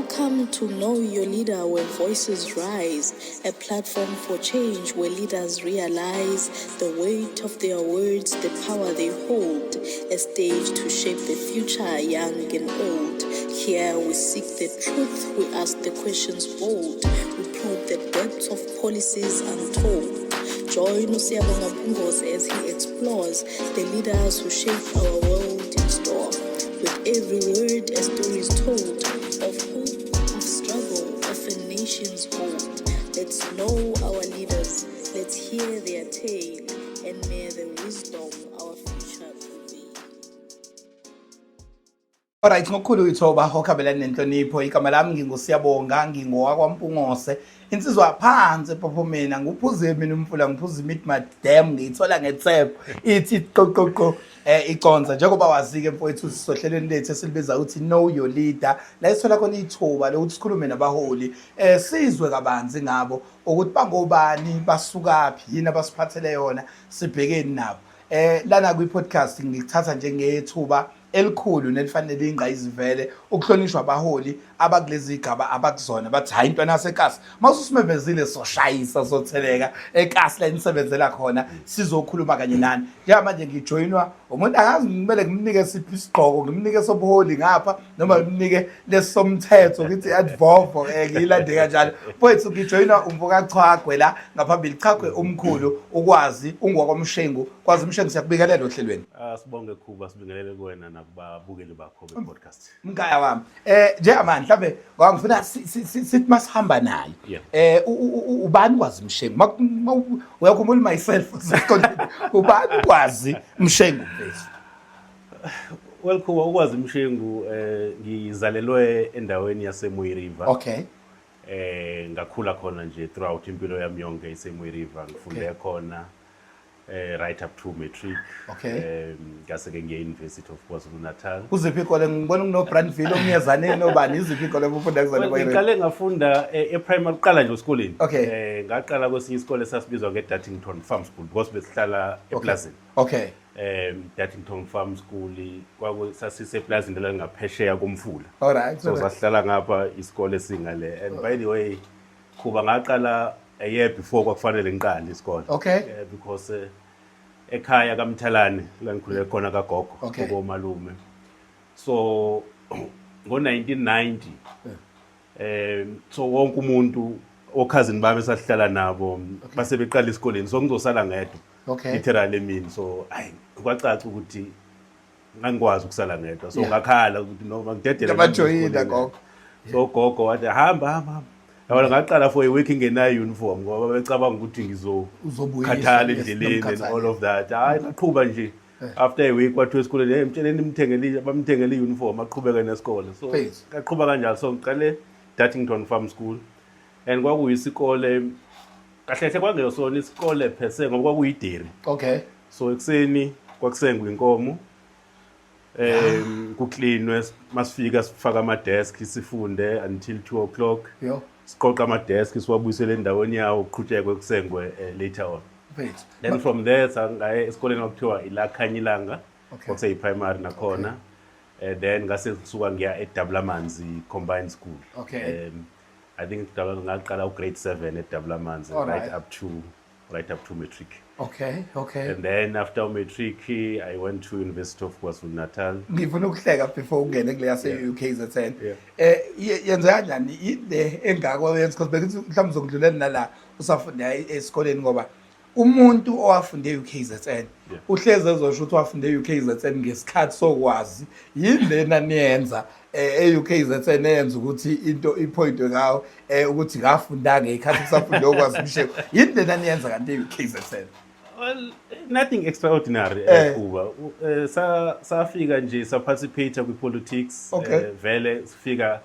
Welcome to Know Your Leader, where voices rise, a platform for change where leaders realize the weight of their words, the power they hold, a stage to shape the future, young and old. Here we seek the truth, we ask the questions bold, we probe the depths of policies untold. Join uSiyabonga Mpungose as he explores the leaders who shape our world in store. With every word, a story is told of hope, of struggle, of a nation's hold. Let's know our leaders, let's hear their tale, and may the wisdom our future prevail. Alright, ngokukhulu ithoba okhambelani nenhlonipho. Igama lami nginguSiyabonga, ngingowakwaMpungose, insizwa phansi ePophomeni. Ngiphuze mina umfula, ngiphuza iMidmar Dam, ngiyithola ngethephu ithi qoqoqo iconsa. Njengoba wazi-ke mfowethu, sisohlelweni lethu esilibiza ukuthi Know Your Leader, la esithola khona ithuba lokuthi sikhulume nabaholi, sizwe kabanzi ngabo ukuthi bangobani, basukaphi, yini abasiphathele yona, sibhekeni nabo. Lana kwi-podcast ngikuthatha njengethuba elikhulu nelifanele ingqayizivele ukuhlonishwa abaholi abakulezi igaba abakuzona. Bathi hayi, intwana yasekasi, mawususimemezile soshayisa, sotheleka ekasi la nisebenzela khona, sizokhuluma kanye nani. Njengamanje ngijoyinwa umuntu angazi kumele ngimnike siphi isigqoko, ngimnike sobuholi ngapha noma ngimnike lesomthetho, ngithi advovo, ngiyilande kanjalo. Mfowethu, ngijoyinwa umfokaChwagwe la ngaphambili, Chagwe omkhulu, ukwazi ungwakwamshengu. Kwazi Mshengu, siyakubikelela ohlelweni. Ah, sibonge Khuba, sibingelele kuwena nakubabukeli bakho be-podcast. Mkhaya wami, njengamanje mhlambe ngoba ngifuna sithi masihamba nayo, ubani Kwazi Mshengu? Uyakhumbula myself sesikoleni, ubani Kwazi Mshengu, mfethu? Well Khuba, ukwazi Mshengu, ngizalelwe endaweni yaseMooi River. Ngakhula khona nje throughout impilo yami yonke iseMooi River, ngifunde khona right up to matric. Ngase ke ngiye University of KwaZulu Natal. Kuziphi ikole? Ngibona kuno Brandville, omnyezaneni, obani, iziphi ikole obufunda kuzona? Well, eMooi River? Ngiqale ngafunda e-primary kuqala nje esikoleni. Ngaqala kwesinye isikole esasibizwa nge-Dartington Farm School because besihlala eplazini. Dartington Farm School kwaku sasiseplazini elingaphesheya komfula. So sasihlala ngapha, isikole singale. And by the way Khuba, ngaqala a year before kwakufanele ngiqale isikole. Because ekhaya kaMthalane la ngikhulele khona kagogo, komalume. So ngo-1990 so wonke umuntu, okhazini bami esasihlala nabo base beqala esikoleni, so ngizosala ngedwa literally emini. So ayi, kwacaca ukuthi ngangikwazi ukusala ngedwa, so ngakhala ukuthi noma ngidedele nami Ngabajoyina, esikoleni. gogo. So gogo wathi, "Hamba, hamba, hamba." Yabona, ngaqala for a week ingenayo uniform ngoba becabanga ukuthi Uzobuyisa, ngizokhathala endleleni and nomkhathalo. all of that. Hayi, ngaqhuba nje. After a week kwathiwa esikoleni, "Hey, mtsheleni nimthengele," bamthengele i-uniform, aqhubeke nesikole. So Please. ngaqhuba kanjalo. So ngiqale Dartington Farm School and kwakuyisikole kahle hle, kwangeyosona isikole per se ngoba kwakuyi-dairy. So ekuseni kwakusengwa inkomo, kuklinwe, masifika sifaka ama-desk, sifunde until 2 o'clock. Yo. Siqoqa ama-desk, siwabuyisele endaweni yawo, kuqhutshekwe kusengwe later on. Mfethu. Then from there sangaye esikoleni okuthiwa iLakhanyilanga, kwakuseyi-primary nakhona. Then ngase ngisuka ngiya eDabulamanzi Combined School. I think ngaqala u-grade 7 eDabulamanzi right up to matric. And then after matric I went to University of KwaZulu Natal. Ngifuna ukuhleka before ungene kule yase UKZN. Yenze kanjani ile engako yenza? Because bekuthi mhlawumbe uzokudlulela nala usafunda esikoleni, ngoba umuntu owafunde e-UKZN uhleze ezosho ukuthi wafunde e-UKZN ngesikhathi sokwazi. Yini lena niyenza e-UKZN eyenza ukuthi into ipointwe ngawo ukuthi ngafunda ngekhathi kusafunde okwazi umsheko? Yini lena niyenza kanti e-UKZN? Well, nothing extraordinary, Kuba. Safika nje sa-participate kwi-politics. Vele sifika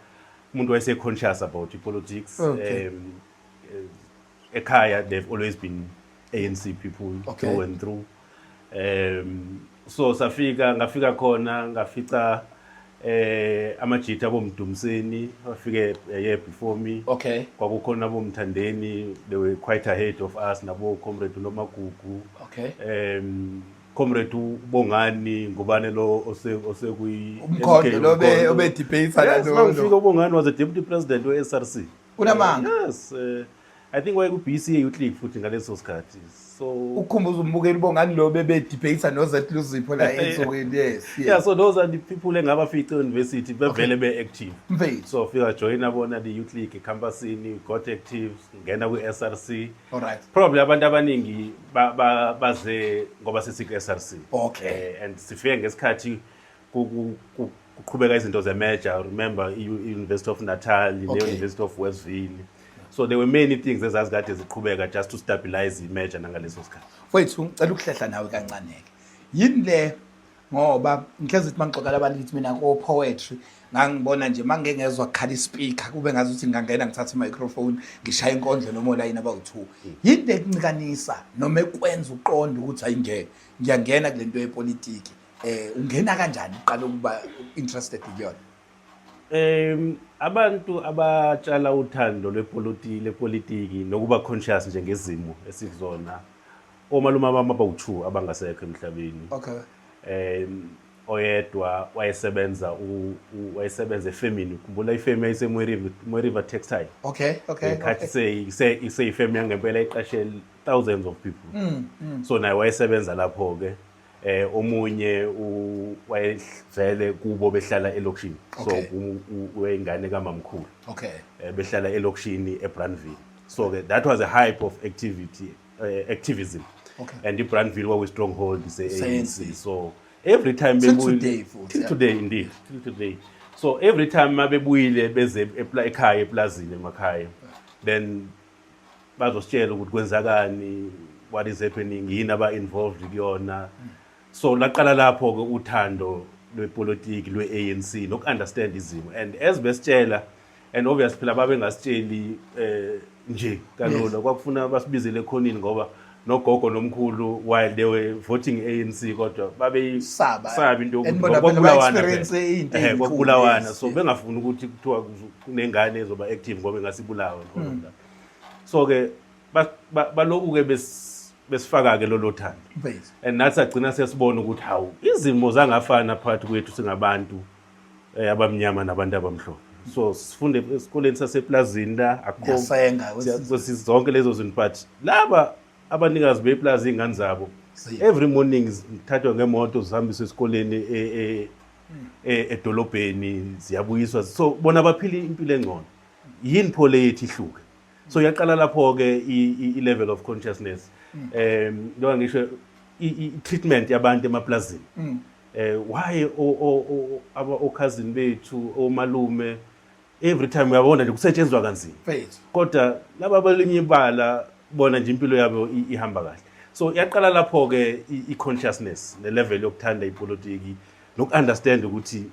umuntu wayese conscious about i-politics. Ekhaya they've always been ANC people through and through. So safika, ngafika khona ngafica amajita aboMdumseni bafike a year before me. Kwakukhona aboMthandeni, they were quite ahead of us, nabo comrade Nomagugu. Comrade uBongani Ngubane lo osekwi Umkhonto lo obe debate la. Yes, mangifika uBongani was a deputy president we-SRC. Unamanga? Yes, I think waye ku-BCA Youth League futhi ngaleso sikhathi, so Ukukhumbuza umbukeli, Bongani lo bebe debate noZet Luzipho la ensukwini, yes. Yeah, so those are the people engabafica e-university bevele be-active. Mfethu. So fika joina bona the youth league ecampusini, got active, ngena kwi-SRC. All right. Probably abantu abaningi baze ngoba sesiku-SRC. And sifike ngesikhathi kuqhubeka izinto ze-merger. Remember i-University of Natal ne-University of Westville, so there were many things ezazikade ziqhubeka just to stabilize i-merger nangaleso sikhathi. Mfethu, ngicela ukuhlehla nawe kancane-ke. Yini le, ngoba ngihlezi ukuthi mangixoxela abantu ngithi mina ko-poetry ngangibona nje mangike ngezwa kukhala ispeaker kube ngathi ukuthi ngingangena ngithathe i-microphone ngishaye inkondlo noma olayini abawu-two. Yini le ekunциkanisa noma ekwenza uqonde ukuthi ayingeke ngiyangena kule nto yepolitiki? Ungena kanjani, uqala ukuba interested kuyona? Abantu abatshala uthando lwepolitiki lepolitiki nokuba conscious nje ngezimo esikuzona, omalume bami abawu-two abangasekho emhlabeni. Oyedwa wayesebenza efemini. Khumbula ifemu yayiseMooi River, Mooi River Textile. Ngesikhathi iseyifemu yangempela iqashe thousands of people. So naye wayesebenza lapho ke. Omunye wayevele kubo behlala elokishini. So wayengane kamamkhulu. Behlala elokishini eBrandville. So ke that was a hype of activity, activism. And iBrandville kwakuyi stronghold se-ANC. Se-ANC. So every time Till bebuyile today futhi, till today indeed, till today. So every time mabebuyile beze ekhaya eplazini emakhaya, then bazositshela ukuthi kwenzakani, what is happening, yini aba involved kuyona. So laqala lapho ke uthando lwepolitiki lwe-ANC noku-understand izimo, and as besitshela, and obviously phela babengasitsheli nje kalula, kwakufuna basibizele ekhonini ngoba nogogo nomkhulu, while they were voting ANC, kodwa Saba. babeyisaba into yokuthi And bona phela kwakubulawana ba-experience phela. into ey'nkulu, Kwakubulawana, so bengafuni ukuthi kuthiwa kunengane ezoba active ngoba ingasibulawa and all of that. So ke baloku ke besifaka ke lolo thando and nathi sagcina sesibona ukuthi hawu, izimo zangafana phakathi kwethu singabantu abamnyama nabantu abamhlophe. So sifunde esikoleni saseplazini la akukho Ngiyasenga, zonke lezo zinto, but laba abanikazi beplazi iy'ngane zabo every morning zithathwa ngemoto zihambiswe esikoleni edolobheni, ziyabuyiswa, so bona baphila impilo engcono. Yini pho le yethu ihluke? So yaqala lapho-ke i-level of consciousness, njengoba ngisho i-treatment yabantu emaplazini, why aba okhazini bethu, omalume, every time uyabona nje kusetshenzwa kanzima, kodwa laba abalinye ibala bona nje impilo yabo ihamba kahle. So yaqala lapho-ke i-consciousness ne-level yokuthanda ipolitiki noku-understand ukuthi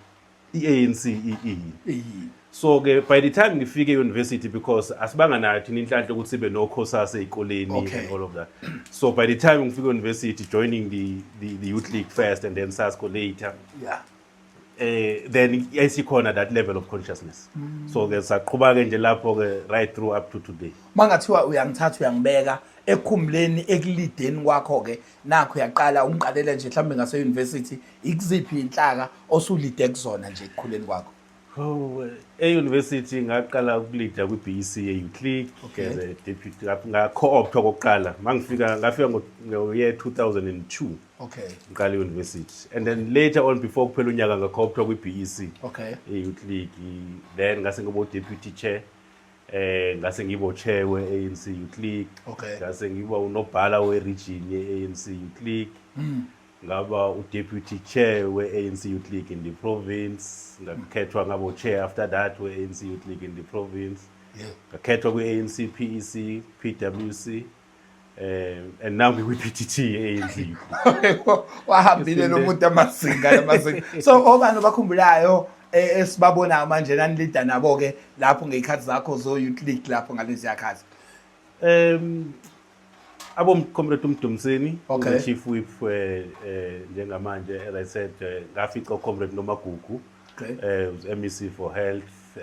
i-ANC iyini. Iyini. So ke by the time ngifike e-university, because asibanga nayo thina inhlanhla ukuthi sibe no-COSAS ey'koleni and all of that, so by the time ngifike e-university, joining the youth league first and then SASCO later, then yayisikhona that level of consciousness. So ke saqhuba ke nje lapho ke right through up to today. Mangathiwa uyangithatha uyangibeka ekukhumbuleni ekulideni kwakho ke, nakho uyaqala ungiqalela nje mhlawumbe ngase-university, ikuziphi inhlaka osulide kuzona nje ekukhuleni kwakho? Oh, e-university ngaqala ukulida kwi-BEC ye-Youth League as a deputy. Nga-co-optwa kokuqala mangifika, ngafika ngo-year 2002 ngiqala e-university, and then later on, before kuphela unyaka, nga-co-optwa kwi-BEC e-Youth League. Then ngase ngiba deputy chair, ngase ngiba chair we-ANC Youth League, ngase ngiba unobhala we-region ye-ANC Youth League, ngaba u-deputy chair we-ANC Youth League in the province, ngakhethwa ngabo chair after that we-ANC Youth League in the province, ngakhethwa kwi-ANC PEC, PWC, and now ngikwi-PTT ye-ANC Youth League. Wahambile lo muntu amazinga namazinga. So obani obakhumbulayo esibabonayo manje nanilida nabo ke lapho ngey'khathi zakho zo-youth league lapho ngalezi yakhathi? Abo Comrade uMdumiseni, the chief whip njengamanje. As I said, ngafica Comrade Nomagugu, was MEC for health,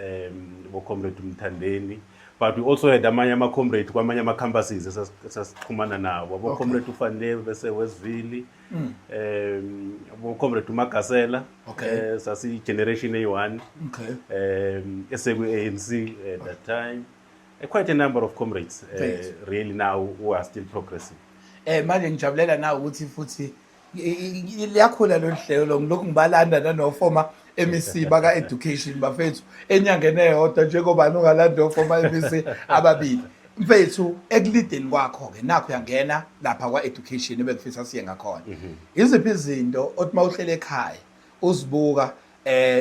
bo Comrade Mthandeni. But we also had amanye ama-comrade kwamanye ama-campuses esasixhumana nabo, abo-comrade uFanile bese Westville, abo-comrade uMagasela. Sasi-generation eyi-one esekwi-ANC at that time. Quite a number of comrades really now who are still progressing. Manje ngijabulela na ukuthi futhi liyakhula lolu hlelo, ngilokhu ngibalanda nano-former MEC baka education, bafethu, enyangeni eyodwa, njengoba ungalanda o-former MEC ababili. Mfethu, ekulideni kwakho ke nakho uyangena lapha kwa education ebengifisa siye ngakhona. Iziphi izinto othi mawuhlele ekhaya uzibuka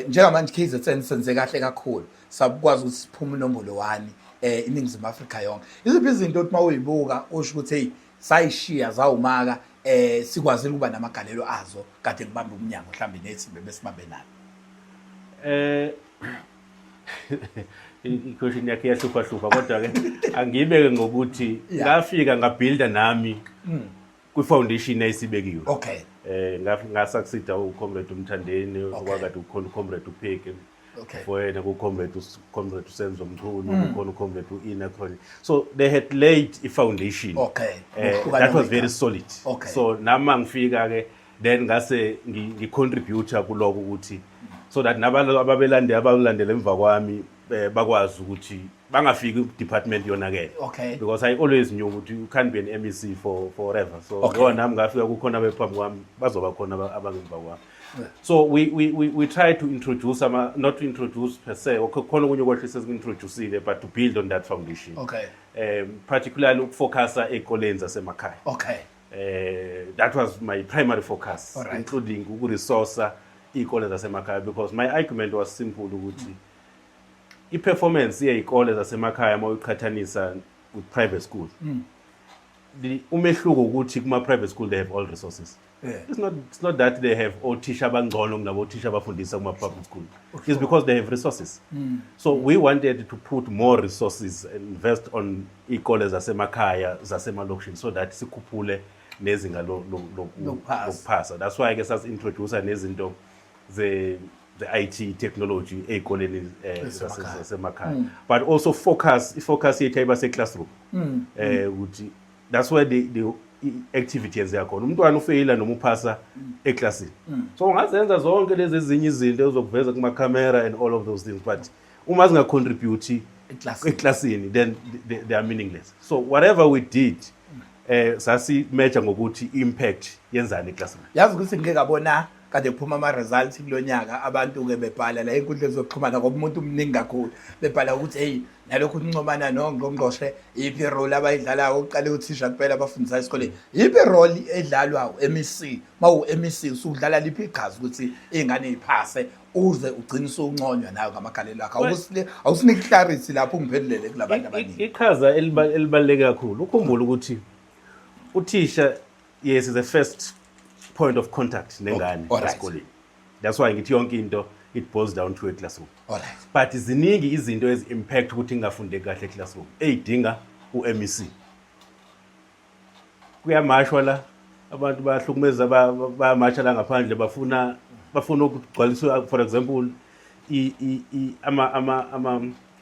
njengamanje KZN senze kahle kakhulu, sabukwazi ukuthi siphume inombolo 1 iNingizimu Afrika yonke? Iziphi izinto othi mawuyibuka usho ukuthi, hey, sayishiya zawumaka, sikwazile ukuba namagalelo azo kade ngibambe umnyango, mhlambe nethi bebesibambe nalo? I-question yakhe iyahlupha hlupha, kodwa ke angiyibeke ngokuthi ngafika ngabuilda nami kwi-foundation eyayisibekiwe. Ngasucceeda ucomrade uMthandeni, okwakade kukhona ucomrade uPheke, before yena kucomrade uSenzo Mchunu, kukhona ucomrade u-Ina Cronje, so they had laid i-foundation that was very solid. So nami ngifika ke then ngase ngi-contribute kuloko ukuthi so that nabantu ababelandela, abalandela emva kwami, bakwazi ukuthi bangafiki ku-department yonakele, because I always knew ukuthi you can't be an MEC for forever. So ngoba nami ngafika kukhona bephambi kwami, bazoba khona abangemva kwami. So we try to introduce ama, not to introduce per se, okay, khona okunye kwahle sesiku-introducile, but to build on that foundation, particularly ukufocusa ey'koleni zasemakhaya. That was my primary focus, including ukuresourca iy'kole zasemakhaya, because my argument was simple ukuthi i-performance yey'kole zasemakhaya uma uyiqhathanisa with private school, umehluko ukuthi kuma-private school they have all resources. It's not that they have othisha abangcono kunabo othisha abafundisa kuma-public school. It's because they have resources. So we wanted to put more resources and invest on iy'kole zasemakhaya, zasemalokishini, so that sikhuphule nezinga Lokuphasa. Lokuphasa. That's why ke sasi-introduce nezinto ze-IT technology ey'koleni Zasemakhaya. Zasemakhaya, but also focus, i-focus yethu ayiba se-classroom, ukuthi that's where the i-activity yenzeka khona. Umntwana ufeyila noma uphasa eklasini, so ungazenza zonke lezi ezinye izinto ezokuveza kuma-camera and all of those things, but uma zingacontribute Eklasini. Eklasini, then they are meaningless. So whatever we did, sasi-measure ngokuthi impact yenzani eklasini. Yazi ukuthi ngike ngabona kade kuphuma ama-results kulo nyaka, abantu-ke bebhala la ey'nkundleni zokuxhumana, ngoba umuntu mningi kakhulu, bebhala ukuthi, heyi, nalokhu kuncomana nongqongqoshe, iyiphi irole abayidlalayo? Uqale uthisha kuphela abafundisayo esikoleni. Yiphi irole edlalwa u-MEC? Uma u-MEC usudlala liphi iqhaza ukuthi iy'ngane y'phase, uze ugcine usunconywa nayo ngamagalelo akho? Awusinike clarity lapho, ungiphendulele kulabantu abaningi. Iqhaza elibaluleke kakhulu, ukhumbule ukuthi uthisha, yes, is the first point of contact nengane esikoleni. That's why ngithi yonke into, it boils down to a classroom. But ziningi izinto ezi-impact ukuthi ngingafundeki kahle eclassroom ey'dinga u-MEC. Kuyamashwa la, abantu bayahlukumeza, bayamasha la ngaphandle, bafuna ukugcwaliswa, for example,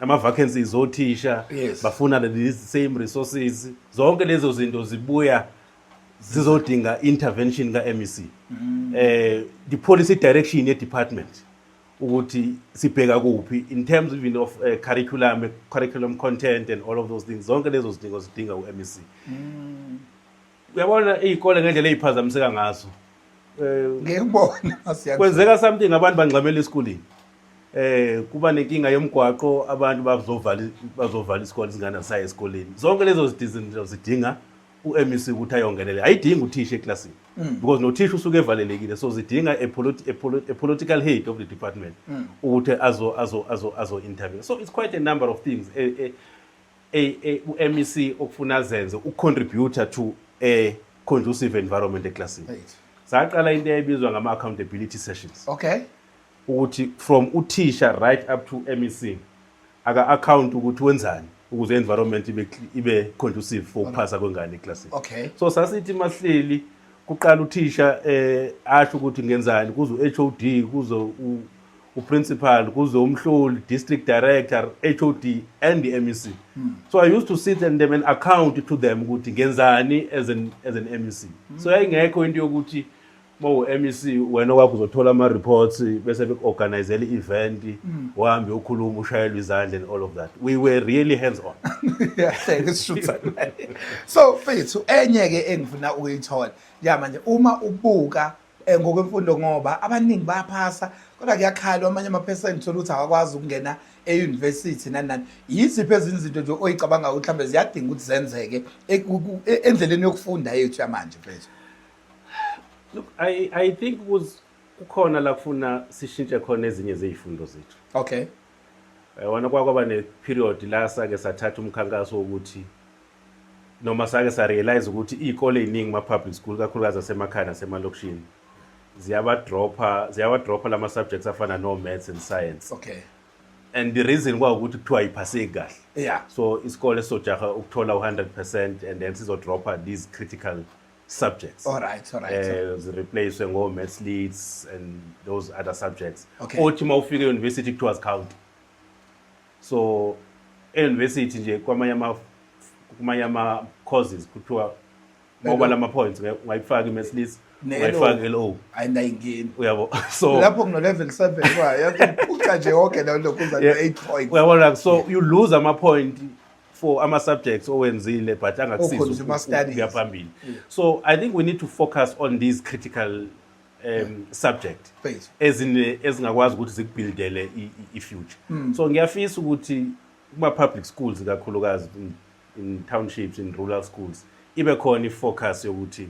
ama vacancies othisha. Bafuna these same resources. Zonke lezo zinto zibuya zizodinga intervention ka-MEC, the policy direction ye-department ukuthi sibheka kuphi in terms even of curriculum content and all of those things. Zonke lezo zidingo zidinga u-MEC. Uyabona iy'kole ngendlela ey'phazamiseka ngazo, Ngiyibona masiya. Kwenzeka something, abantu bangxamela esikoleni, kuba nenkinga yomgwaqo, abantu bazovala isikole, izingane azisaye esikoleni. Zonke lezo zinto zidinga u-MEC ukuthi ayongenele. Ayidingi uthisha eklasini, because nothisha usuke evalelekile. So zidinga a political head of the department ukuthi azo intervene. So it's quite a number of things u-MEC okufuna azenze ucontribute to a conducive environment eklasini. Saqala into eyayibizwa ngama-accountability sessions, ukuthi from uthisha right up to MEC aka-account ukuthi wenzani ukuze environment ibe conducive for ukuphasa kwengane eklasini. So sasithi masihleli, kuqala uthisha, asho ukuthi ngenzani, kuze u-HOD, kuze uprincipal, kuze umhloli, district director, HOD and the MEC. So I used to sit and them and account to them ukuthi ngenzani as an MEC. So yayingekho into yokuthi uma u-MEC wena okwakho uzothola ama-reports bese beku-organizela i-event, uhambe ukhuluma, ushayelwe izandla and all of that. We were really hands on. Yahleka isishutha. So mfethu, enye ke engifuna ukuyithola njengamanje, uma ubuka ngokwemfundo, ngoba abaningi bayaphasa kodwa kuyakhalwa, amanye ama-percent thola ukuthi awakwazi ukungena e-university, nani nani, yiziphi ezinye izinto nje oyicabanga ukuthi mhlawumbe ziyadinga ukuthi zenzeke endleleni yokufunda yethu yamanje, mfethu? Look, I think kukhona la kufuna sishintshe khona ezinye zezifundo zethu. Wona kwakwaba ne-period la sake sathatha umkhankaso wokuthi noma sake sa-realize ukuthi iy'kole ey'ningi, ma-public school, kakhulukazi asemakhaya nasemalokishini, ziyawadropha lama-subjects afana no-maths and science. And the reason kwawukuthi kuthiwa ayiphaseki kahle. So isikole sizojaha ukuthola u-100% and then sizodropha these critical subjects. All right. Zireplacewe ngo-maths lit and those other subjects. Othi uma ufika e-university kuthiwa zi-count. So e-university nje kumanye ama-courses kuthiwa mawubala ama-points ungayifaki i-maths lit, Ne-LO. ungayifaki i-LO. Ayinayingeni. Uyabo, so Lapho kuno-level 7 kwayo yakuca nje yonke leyo lokhuza no-8 points. Uyabona, so you lose ama-point for ama-subjects owenzile but angakusiza O-consumer studies. ukuya phambili. So I think we need to focus on these critical subject Mfethu. ezingakwazi ukuthi zikubuildele i-future. So ngiyafisa ukuthi kuma-public schools, kakhulukazi in townships, in rural schools, ibe khona i-focus yokuthi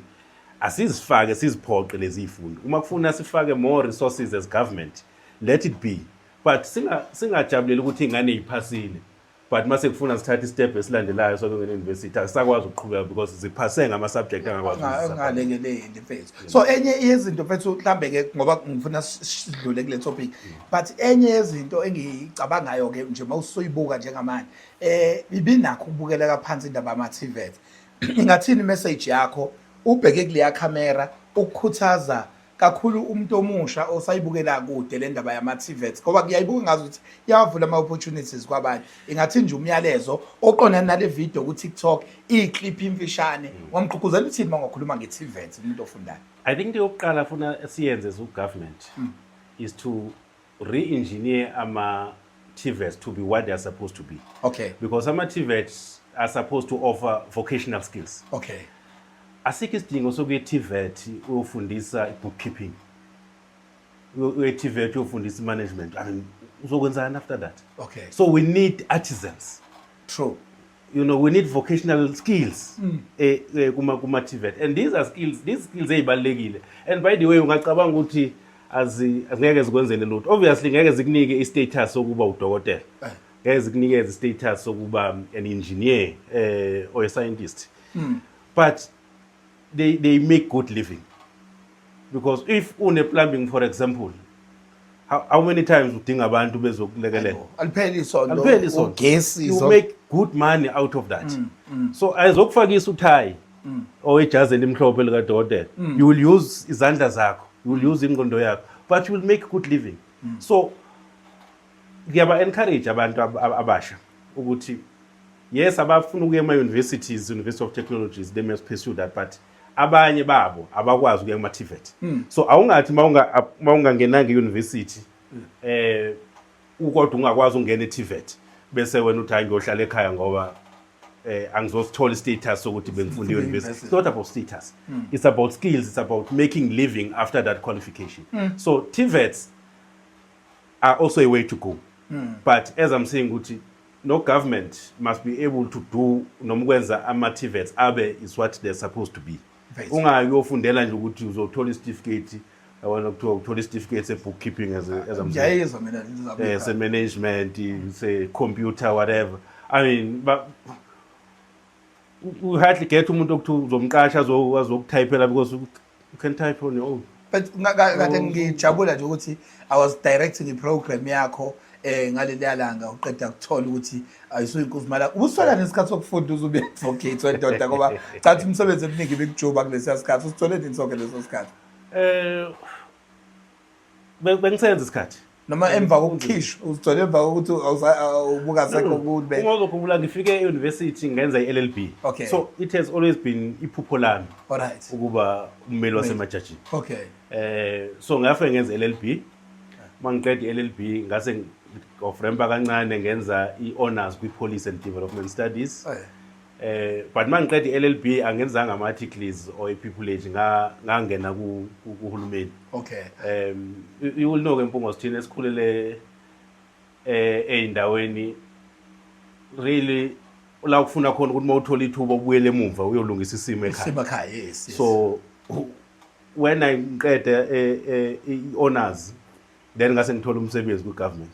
asizifake, siziphoqe lezi zifundo. Uma kufuna sifake more resources as government, let it be, but singajabuleli ukuthi ingane iphasile, but mase kufuna sithathe istep esilandelayo sokungena university asisakwazi ukuqhubeka because ziphase ngama-subject angakwazi ukuzisa phambili. Ungalekeleli, mfethu. So enye yezinto, mfethu, mhlambe ke ngoba ngifuna sidlule kule topic, but enye yezinto engiyicabangayo ke nje mawusuyibuka njengamanje, ibinakho ukubukeleka phansi indaba yama TVET. Ingathini message yakho ubheke kuleya camera ukukhuthaza kakhulu umuntu omusha osayibukela kude le ndaba yama TVET, ngoba kuyayibuka ngazi ukuthi iyavula ama opportunities kwabanye? Ingathini nje umyalezo oqondana nale video ku TikTok, iclip imfishane, wamgqugquzela uthini mangakhuluma nge-TVET umuntu ofundayo? I think into yokuqala funa siyenze as government is to re-engineer ama-TVETs to be what they are supposed to be. Because ama-TVETs are supposed to offer vocational skills. Asikho isidingo sokuya e-TVET uyofundisa i-bookkeeping. Uye e-TVET uyofundisa i-management. I mean, uzokwenzani after that? So we need artisans. We need vocational skills kuma TVET. And these are skills, these skills ezibalulekile. And by the way, ungacabanga ukuthi azingeke zikwenzele lutho. Obviously ngeke zikunike i-status sokuba udokotela. Ngeke zikunikeze i-status sokuba an engineer or a scientist. But they make good living. Because if une plumbing, for example, how many times udinga abantu bezokulekelela? Alipheli isondo. Alipheli isondo. Ugesi. You make good money out of that. So ayizokufakisa uthayi or ijazi elimhlophe likadokotela. You will use izandla zakho, you will use ingqondo yakho, but you will make good living. So ngiyaba encourage abantu abasha ukuthi yes, abafuna ukuya ema-universities, University of Technologies, they must pursue that, but abanye babo abakwazi ukuya kuma-TVET. So awungathi uma ungangenanga e-university ukodwa ungakwazi ukungena e-TVET bese wena uthi, "Hayi, ngiyohlala ekhaya ngoba angizosithola i-status sokuthi bengifunda e-university." It's not about status, it's about skills, it's about making living after that qualification. So TVETs are also a way to go, but as I'm saying ukuthi no government must be able to do noma ukwenza ama-TVETs abe is what they're supposed to be. Ungayi uyofundela nje ukuthi uzothola isitifiketi, yabona, kuthiwa uthola isitifiketi se-bookkeeping as I'm saying. Ngiyayizwa mina lento zabo. Se-management, se-computer, whatever. I mean, but you hardly get umuntu okuthiwa uzomqasha azokutypela because you can type on your own. But kade ngijabula nje ukuthi I was directing i-program yakho ngaleliya langa uqeda kuthola ukuthi ayisuyinkosi mala ubusola nesikhathi sokufunda uzube advocate wendoda, ngoba cathi imisebenzi eminingi ibikujuba kulesiya sikhathi. Usithole nini sonke leso sikhathi? Bengisenza isikhathi. Noma emva kokukhishwa uzithole emva kokuthi ubukasekho kuhulumeni? Uma uzokhumbula, ngifike e-university ngenza i-LLB. So it has always been iphupho lami ukuba ummeli wasemajajini. So ngafike ngenza i-LLB. Mangiqeda i-LLB, ngase off-rampa kancane, ngenza i-honors kwi-Police and Development Studies. But mangiqeda i-LLB angenzanga ama-articles or i-pupillage, ngangena kuhulumeni. You will know ke, Mpungo, sithina esikhulele ey'ndaweni really la kufuna khona ukuthi uma uthola ithuba ubuyele emuva uyolungisa isimo ekhaya. Isimo ekhaya, yes. So when I ngiqede i-honors, then ngase ngithola umsebenzi kwi-government.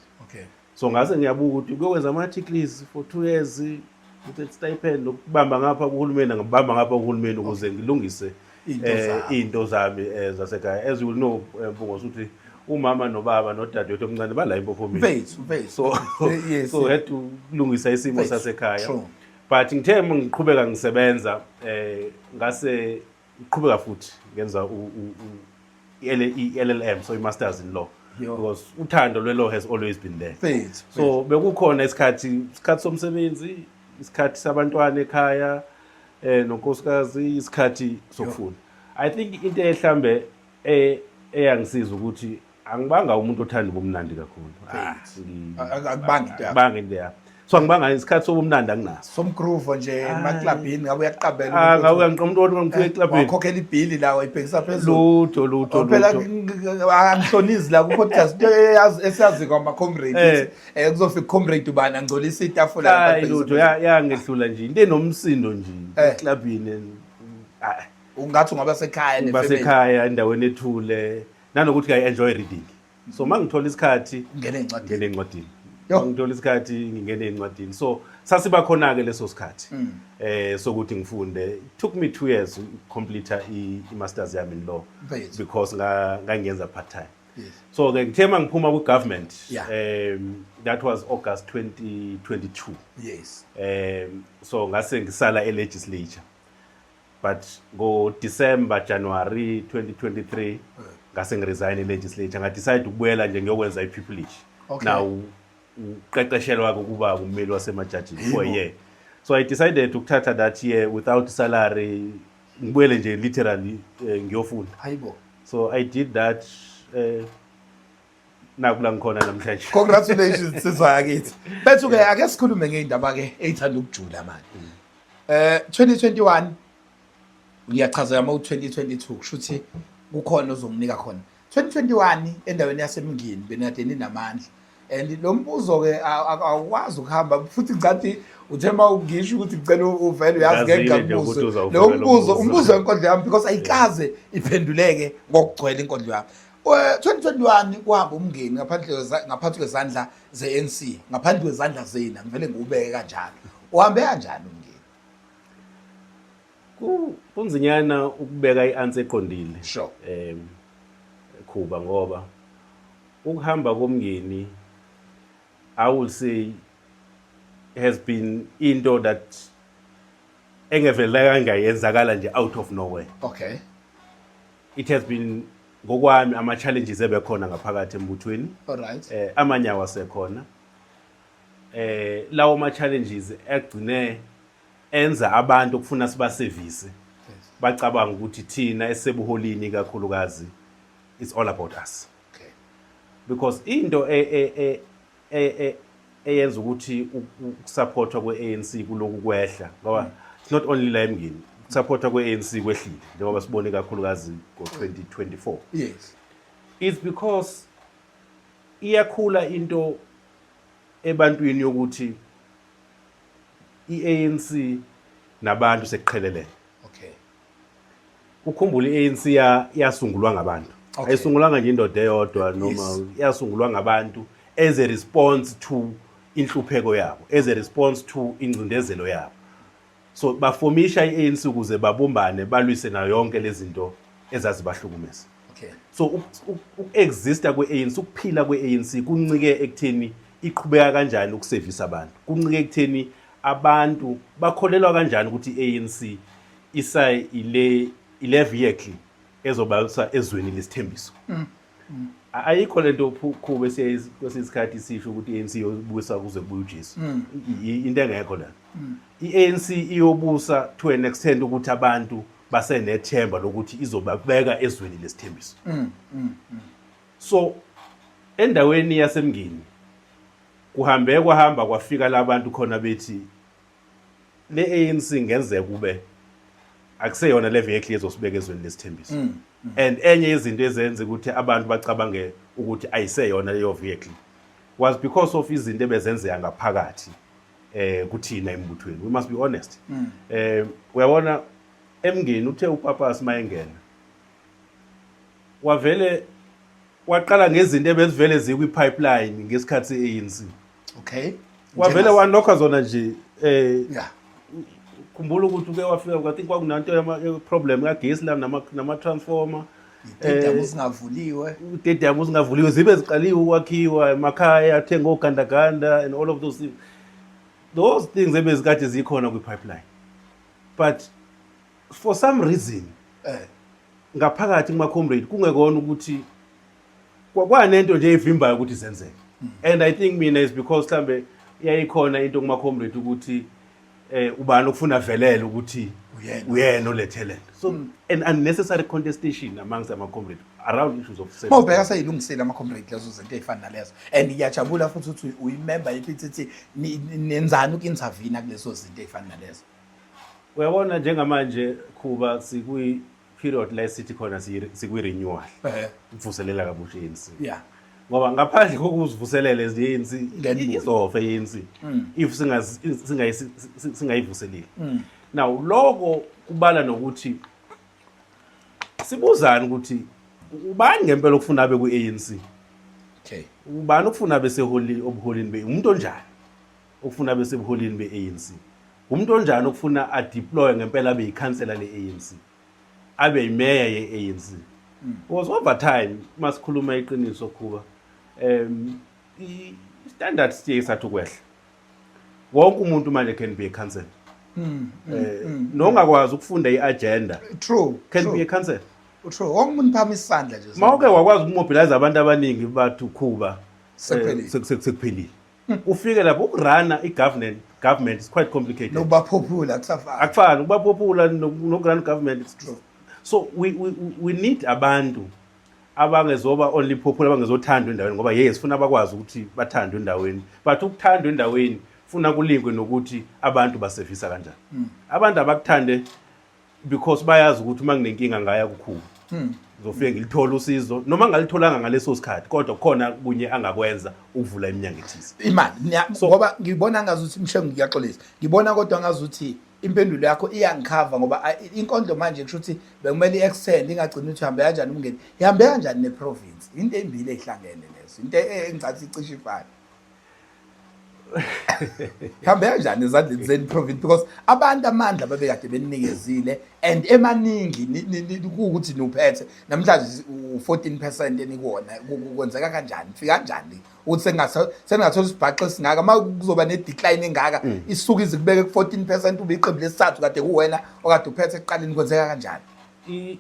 So ngase ngiyabuka ukuthi kuyokwenza ama-articles for 2 years with stipend nokubamba ngapha kuhulumeni, ngibamba ngapha kuhulumeni ukuze ngilungise Iy'nto zami. Iy'nto zami zasekhaya. As you will know, Mpungo, ukuthi umama nobaba nodadewethu omncane bala eMpophomeni. Mfethu, mfethu. So so had to kulungisa isimo Mfethu, sasekhaya. But ngithe uma ngiqhubeka ngisebenza, ngase ngiqhubeka futhi ngenza i-LLM, so i-masters in law, because uthando lwe-law has always been there. So bekukhona isikhathi somsebenzi, isikhathi sabantwana ekhaya nonkosikazi, isikhathi sokufunda. I think into ehlambe eyangisiza ukuthi angibanga umuntu othanda ubumnandi kakhulu. Ah, Akubanga into yakho. Akubanga into yami, so angibanga isikhathi sobumnandi, anginaso. Somgroove nje emaklabhini, ngabe uyaqabela. Ah, ngabe uyangiqoma umuntu ngifike eklabhini. Wakhokhela ibhili la, wayibhekisa phezulu. Lutho, lutho. Phela Lutho. Angihlonizi la ku-podcast, into esiyazi kwama-comrade ukuthi kuzofika comrade ubani angcolisa itafula lapha Hayi, abhekise lutho. phezulu. Yangehlula nje into enomsindo nje eklabhini ah. Ungathi ungaba sekhaya ne-family. Basekhaya, endaweni ethule, nanokuthi I enjoy reading, so uma ngithola isikhathi Ungene ey'ncwadini. Ngingene encwadini. Yo. Uma ngithola isikhathi ngingene encwadini, so sasiba khona-ke leso sikhathi sokuthi ngifunde. It took me 2 years complete i-masters yami in law because ngangiyenza part time. So ke ngithe uma ngiphuma kwi-government, that was August 2022, so ngase ngisala e-legislature, but ngo-December, January 2023 ngase ngiresign e-legislature, ngadecide ukubuyela nje ngiyokwenza i-pupillage. Now uqeqeshelwa ukuba ummeli wasemajajini for a year, so I decided ukuthatha that year without salary, ngibuyele nje literally ngiyofunda. So I did that, nakula ngikhona namhlanje. Congratulations, sizwa yakithi. Bethu ke, ake sikhulume ngeindaba ke eyithanda ukujula manje. 2021 ngiyachaza uma u2022 kusho ukuthi kukhona ozonginika khona. 2021 endaweni yaseMngeni benade ninamandla. And lo mbuzo ke awukwazi ukuhamba futhi, ngicathi uthe uma ungisho ukuthi ngicela uvele uyazi ngeke Ngazile nje ukuthi ngakubuze. uzawuvula Lo lo mbuzo, mbuzo. Umbuzo wenkondlo yami, because ayikaze iphenduleke ngokugcwele inkondlo yami. 2021 kuhamba uMngeni ngaphansi kwezandla ze-ANC, ngaphandle kwezandla zenu, ngivele ngiwubeke kanjalo. Uhambe kanjani uMngeni? Kunzinyana ukubeka i-answer eqondile. Khuba, ngoba ukuhamba koMngeni, I will say, has been into that engevelanga yenzakala nje out of nowhere. It has been, ngokwami, ama challenges ebekhona ngaphakathi embuthweni. Amanye awasekhona. Lawo ma challenges egcine enza abantu okufuna sibasevise bacabanga ukuthi thina esebuholini kakhulukazi, it's all about us. Because into eyenza ukuthi ukusupportwa kwe-ANC kuloku kwehla, ngoba it's not only la eMngeni, ukusupportwa kwe-ANC kwehlile njengoba sibone kakhulukazi ngo-2024, it's because iyakhula into ebantwini yokuthi i-ANC nabantu sekuqhelelene. Ukhumbule, i-ANC yasungulwa ngabantu. Ayisungulwanga nje indoda eyodwa noma yasungulwa ngabantu as a response to inhlupheko yabo, as a response to ingcindezelo yabo. So bafomisha i-ANC ukuze babumbane, balwise nayo yonke lezi zinto ezazibahlukumeza. So uku-exista kwe-ANC, ukuphila kwe-ANC kuncike ekutheni iqhubeka kanjani ukusevisa abantu, kuncike ekutheni abantu bakholelwa kanjani ukuthi i-ANC isa ile vehicle ezobalisa ezweni lesithembiso. Ayikho lento Khuba esiye kwesinye isikhathi sisho ukuthi i-ANC iyobusa kuze kubuye uJesu. Into engekho la. I-ANC iyobusa to an extent ukuthi abantu basenethemba lokuthi izobabeka ezweni lesithembiso. So endaweni yaseMngeni kuhambe kwahamba kwafika labantu khona bethi le ANC ngenzeka kube akuseyona le vehicle ezosibeka ezweni lesithembiso. And enye izinto ezenza ukuthi abantu bacabange ukuthi ayiseyona leyo vehicle was because of izinto ebezenzeka ngaphakathi kuthina embuthweni. We must be honest. Uyabona eMngeni uthe uPappas mayengena wavele waqala ngezinto ebezivele zikwi-pipeline ngesikhathi se-ANC. Wavele wanokha zona nje. Khumbula ukuthi uke wafika, I think kwakunanto problem kagesi la nama-transformer. Itediyamu zingavuliwe. Itediyamu zingavuliwe, zibe ziqaliwe ukwakhiwa emakhaya, athenga ogandaganda and all of those things. Those things ebezikade zikhona kwi-pipeline, but for some reason ngaphakathi kuma-comrade kungekona ukuthi kwanento nje evimbayo ukuthi zenzeke. And I think mina is because mhlambe yayikhona into kuma-comrade ukuthi ubani okufuna velele ukuthi Uyena. Uyena olethe lento. So an unnecessary contestation amongst ama-comrade around issues of service. Mawubheka seyilungisile ama-comrade lezo zinto ey'fana nalezo, and ngiyajabula futhi ukuthi uyimember ye-PTT. Nenzani uku-intervene kulezo zinto ey'fana nalezo? Uyabona njengamanje Khuba sikwi-period la esithi khona sikwi-renewal, ukuvuselela kabusha i-ANC, ngoba ngaphandle kokuzivuselela i-ANC Ngenibuza. izofa i-ANC if singayivuseleli. Now lokho kubala nokuthi sibuzane ukuthi ubani ngempela okufuna abe kwi-ANC, ubani okufuna abe seholi obuholini be, umuntu onjani okufuna abe sebuholini be-ANC, umuntu onjani okufuna adeploy ngempela abe yikhansela le-ANC, abe yimeya ye-ANC. Because over time, masikhuluma iqiniso Khuba, i-standard siye sathi ukwehla. Wonke umuntu manje can be a councillor. Nongakwazi ukufunda i-agenda can be a councillor. True, wonke umuntu phamisa isandla nje. Mawuke wakwazi ukumobilize abantu abaningi bathi uKhuba, Sekuphelile. Sekuphelile. Ufike lapho ukuruna i-government, government is quite complicated. Nokuba popular kusafana. Akufani ukuba popular nokurun government, it's true. So we need abantu abangezoba only popular, abangezothandwa endaweni, ngoba yes, sifuna abakwazi ukuthi bathandwe endaweni, but ukuthandwa endaweni funa kulinkwe nokuthi abantu basevisa kanjani. Abantu abakuthande because bayazi ukuthi uma nginenkinga ngaya kuKhuba ngizofike ngilithole usizo, noma ngalitholanga ngaleso sikhathi, kodwa khona kunye angakwenza ukuvula iminyango ethize. Imali ngoba ngibona ngazuthi mshengu, ngiyaxolisa, ngibona kodwa ngazuthi impendulo yakho iyangikhava, ngoba inkondlo manje kusho ukuthi bekumele i-extend, ingagcini ukuthi ihambe kanjani umngeni, ihambe kanjani neprovince. Into ezimbili ezihlangene lezo, into engicathi icishe ifane. Ihambe kanjani ezandleni zeni province? Because abantu amandla babekade beninikezile and emaningi kuwukuthi niwuphethe namhlanje u-14% enikuwona. Kwenzeka kanjani, fika kanjani ukuthi sengingathola isibhaxo esingaka uma kuzoba ne-decline engaka, isuke ize kubeke ku-14%, ube iqembu lesithathu kade kuwena okade uphethe ekuqaleni? Kwenzeka kanjani?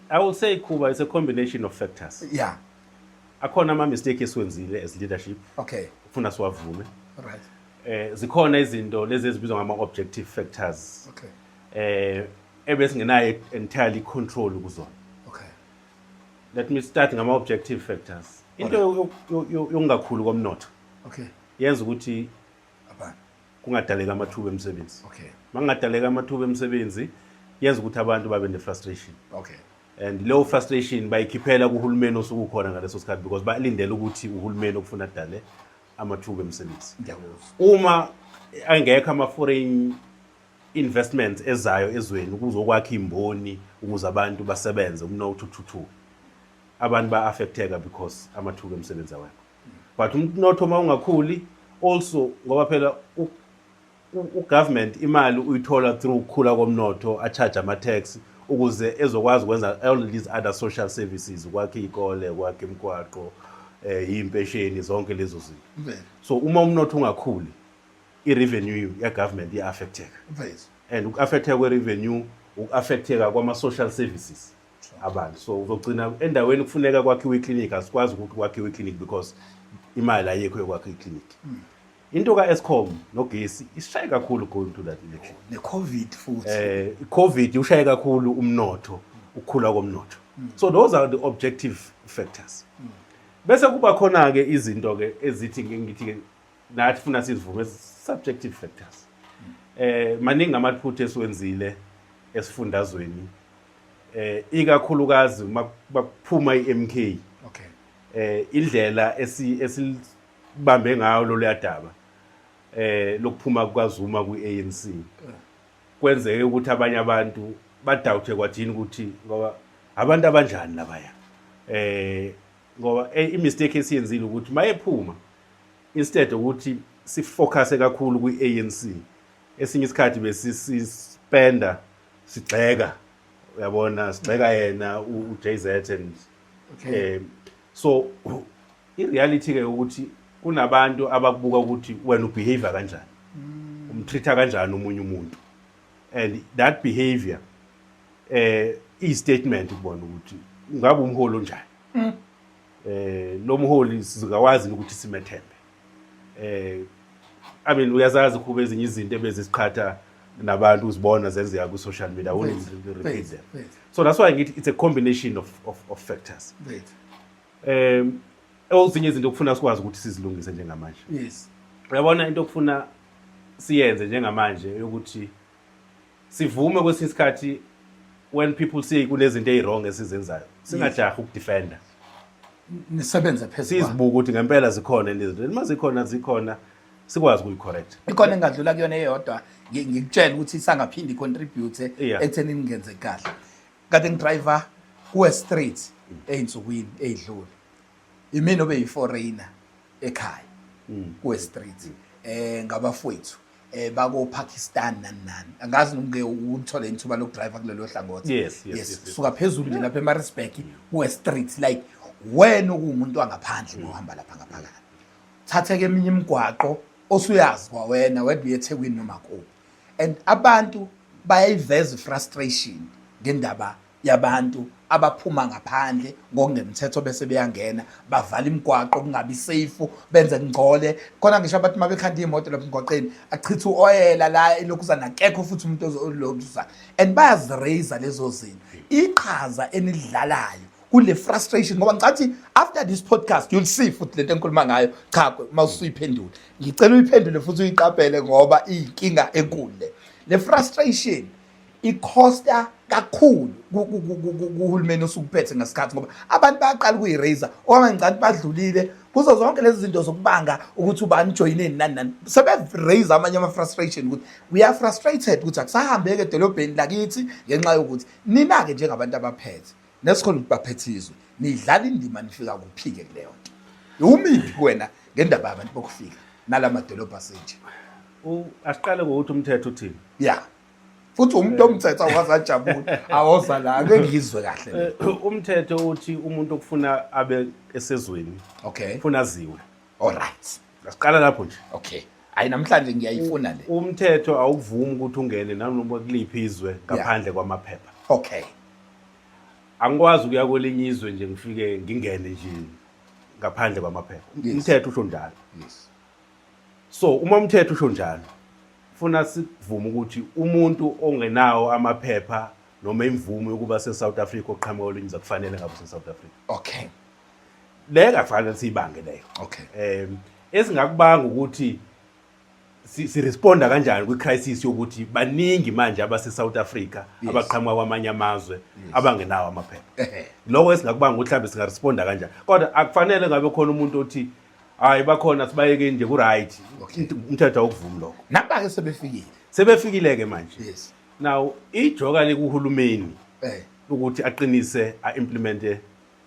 I will say Khuba, it's a combination of factors. Akhona ama-mistake esiwenzile as leadership, ufuna siwavume. Zikhona izinto lezi ezibizwa ngama-objective factors ebesingenayo entirely control kuzona. Let me start ngama-objective factors. Into yokungakhuli komnotho yenza ukuthi Abantu kungadaleka amathuba emisebenzi. Makungadaleka amathuba emisebenzi, yenza ukuthi abantu babe ne-frustration, and leyo frustration bayikhiphela kuhulumeni osuke ukhona ngaleso sikhathi, because balindele ukuthi uhulumeni okufuna adale amathuba emisebenzi. Ngiyakuzwa. Uma angekho ama-foreign investments ezayo ezweni ukuzokwakha imboni ukuze abantu basebenze, umnotho uthuthuke, abantu ba-affecteka because amathuba emisebenzi awekho. But umnotho uma ungakhuli also, ngoba phela ugovernment imali uyithola through ukukhula komnotho, a-charge ama-tax ukuze ezokwazi ukwenza all these other social services, ukwakha iy'kole, ukwakha imigwaqo, iy'mpesheni, zonke lezo zinto. So uma umnotho ungakhuli, i-revenue ya-government iya-affecteka, and uku-affecteka kwe-revenue uku-affecteka kwama-social services. Abantu, so uzogcina endaweni kufuneka kwakhiwe iklinikhi, asikwazi ukuthi kwakhiwe iklinikhi because imali ayikho yokwakha iklinikhi. Into ka-Eskom nogesi isishaye kakhulu going to that election. Ne-COVID futhi. I-COVID ushaye kakhulu umnotho, ukukhula komnotho. So those are the objective factors. Bese kuba khona-ke izinto-ke ezithi ngithi-ke nathi funa sizivume, subjective factors. Maningi amaphutha esiwenzile esifundazweni, ikakhulukazi uma kuphuma i-MK. Indlela esilibambe ngayo lolu daba lokuphuma kukaZuma kwi-ANC kwenzeke ukuthi abanye abantu badoubte kwathini ukuthi ngoba abantu abanjani labaya, ngoba i-mistake esiyenzile ukuthi mayephuma, instead ukuthi sifocus kakhulu kwi-ANC, esinye isikhathi besisispenda sigxeka, uyabona, sigxeka yena u-JZ and so i-reality ke ukuthi kunabantu abakubuka ukuthi wena ubehave kanjani, umtreat kanjani omunye umuntu, and that behavior i-statement kubona ukuthi ngabe umholi onjani. Lo mholi singawazi ukuthi simethembe. I mean, uyazazi kuba ezinye izinto ebezisiqhatha nabantu uzibona zenzeka ku social media. I won't repeat them. So that's why ngithi it's a combination of factors. Ezinye izinto okufuna sikwazi ukuthi sizilungise njengamanje. Uyabona, into okufuna siyenze njengamanje ukuthi sivume kwesinye isikhathi when people say kunezinto eziwrong esizenzayo, singajahi ukudefenda. Nisebenze phezu kwayo. Sizibuka ukuthi ngempela zikhona lezi zinto, uma zikhona zikhona, sikwazi ukuyicorrect. Ikhona engadlula kuyona eyodwa, ngikutshela ukuthi isangaphinde icontribute ekutheni ningenze kahle. Kade ngidriver kuWest Street ey'nsukwini ey'dlule, imina obe yi-foreigner ekhaya kuWest Street, ngabafowethu bako Pakistan nani nani. Angazi noma uke ulithole ithuba lokudrive kulelo hlangothi. Yes. Suka phezulu nje lapha eMaritzburg kuWest Street, like wena okuwumuntu wangaphandle ngohamba lapha ngaphakathi, thatheke eminye imigwaqo osuyazi kwawena whether uye eThekwini noma kuphi, and abantu bayayiveza ifrustration ngendaba yabantu abaphuma ngaphandle ngokungemthetho bese beyangena, bavala imigwaqo, kungabi safe, benze ngcole khona. Ngisho abantu uma bekhanda iy'moto lapha emgwaqeni, achithe u-oyela la elokhuzana, akekho futhi umuntu olokuza, and bayaziraise lezo zinto. Iqhaza enidlalayo kule frustration, ngoba ngicathi after this podcast you'll see futhi lento engikhuluma ngayo. Cha, uma usuyiphendula, ngicela uyiphendule futhi uyiqaphele, ngoba iyinkinga enkulu le frustration. Icosta kakhulu kuhulumeni osukuphethe ngesikhathi, ngoba abantu bayaqala ukuyiraise okwamanje. Ngicabanga badlulile kuzo zonke lezi zinto zokubanga ukuthi ubani joyineni nani nani, sebe-raise amanye ama-frustration ukuthi we are frustrated ukuthi akusahambeki edolobheni lakithi ngenxa yokuthi nina-ke njengabantu abaphethe nesikhona ukuthi baphethe izwe nidlala indima. Nifika kuphi-ke kuleyo nto? Umiphi kuwena ngendaba yabantu bokufika nala madolobha asenje? Asiqale ngokuthi umthetho uthini. Ya, futhi umuntu omthetho awaze ajabule, awoza la, ake ngizwe kahle le. Umthetho uthi umuntu okufuna abe esezweni ufuna aziwe. All right. Asiqala lapho nje. Okay, hayi, namhlanje ngiyayifuna le. Umthetho awukuvumi ukuthi ungene nanoma kuliphi izwe ngaphandle kwamaphepha. Angikwazi ukuya kwelinye izwe nje ngifike ngingene nje ngaphandle kwamaphepha. Umthetho usho njalo. So uma umthetho usho njalo, funa sivume ukuthi umuntu ongenawo amaphepha noma imvume yokuba se-South Africa oqhamuka kwelinye izwe kufanele ngabe use-South Africa. Leyo kafanele siyibange leyo. Esingakubanga ukuthi siresponda kanjani kwi-crisis yokuthi baningi manje abase-South Africa abaqhamuka kwamanye amazwe abangenawo amaphepha. Lokho esingakubanga ukuthi mhlawumbe singaresponda kanjani, kodwa akufanele ngabe khona umuntu othi hayi, bakhona, sibayeke nje, ku-right. Umthetho awukuvumi lokho. Napa-ke sebefikile. Sebefikile-ke manje. Now ijoka likuhulumeni ukuthi aqinise, a-implemente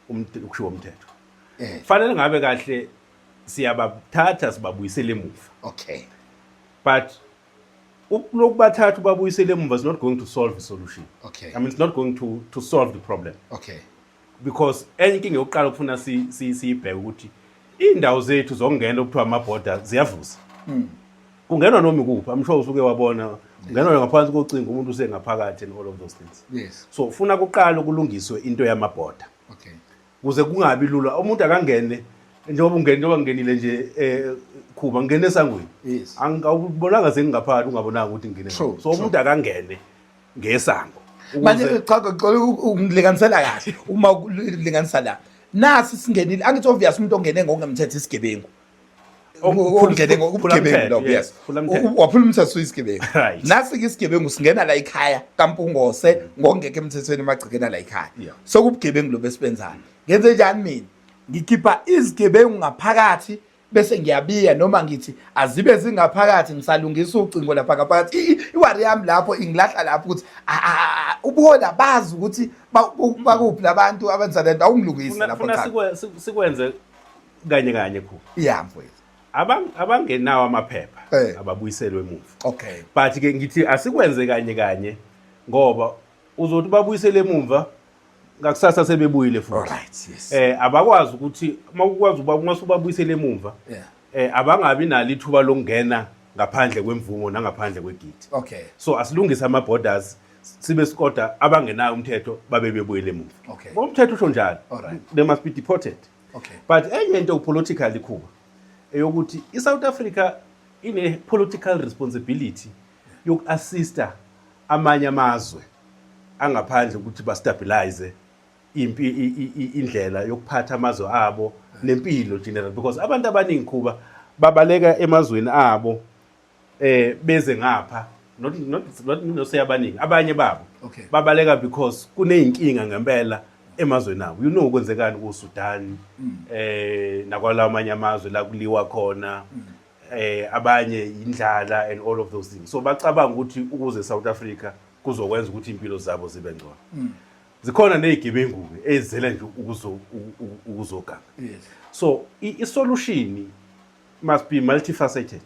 ukushiwo umthetho. Fanele ngabe kahle siyabathatha sibabuyisele emuva. But lokubathatha ubabuyisele emuva is not going to solve the solution. I mean, it's not going to solve the problem. Because enye inkinga yokuqala okufuna siyibheke ukuthi iy'ndawo zethu zokungena okuthiwa amabhoda ziyavuza. Kungenwa noma ikuphi, I'm sure usuke wabona kungenwa ngaphansi kocingo, umuntu usengaphakathi and all of those things. So ufuna kuqala kulungiswe into yamabhoda kuze kungabi lula umuntu akangene njengoba ungene, njengoba ngingenile nje Khuba, ngingene esangweni. Angawubonanga sengingaphakathi, ungabonanga ukuthi ngingene. So umuntu akangene ngesango. Manje cha, ngicela ungilinganisela kahle, uma ulinganisa la nasi singenile, angithi obvious umuntu ongene ngokungemthetho isigebengu. Ongene ngokubugebengu lokho, yes, waphula umthetho, uyisigebengu. Nasi-ke isigebengu singena la ekhaya kaMpungose ngokungekho emthethweni, emagcekeni la ekhaya. Sokubugebengu lobu esibenzayo. Ngenze njani mina? Ngikhipha izigebengu ngaphakathi bese ngiyabiya, noma ngithi azibe zingaphakathi, ngisalungisa ucingo lapha ngaphakathi? I-worry yami lapho ingilahla lapho ukuthi ubuhola bazi ukuthi bakuphi labantu abenza lento. Awungilungisi lapho. Funa cha. Sikwenze kanye kanye, Khuba. Ya, mfowethu. Abangenawo amaphepha ababuyiselwe emuva. But ke ngithi asikwenze kanye kanye ngoba uzothi babuyisele emumva, ngakusasa sebebuyile futhi. Alright, yes. Abakwazi ukuthi mawukwazi uba uma usubabuyisele emumva, abangabi nalo ithuba lokungena ngaphandle kwemvumo nangaphandle kwegidi. So asilungise ama borders, sibe sikoda abangenayo umthetho babe bebuyele emuva. Ngoba umthetho usho njalo. They must be deported. But enye into politically, Khuba, eyokuthi iSouth Africa ine political responsibility yokuassista amanye amazwe angaphandle ukuthi bastabilize impi, indlela yokuphatha amazwe abo nempilo general, because abantu abaningi, Khuba, babaleka emazweni abo beze ngapha, not noseyabaningi, abanye babo babaleka because kuneyinkinga ngempela emazweni abo. You know kwenzekani ku Sudan nakwalawo amanye amazwe la kuliwa khona, abanye indlala and all of those things. So bacabanga ukuthi ukuze South Africa kuzokwenza ukuthi impilo zabo zibe ngcono. Zikhona nezigebengu ke ezizele nje ukuzoganga. So i-solution must be multifaceted.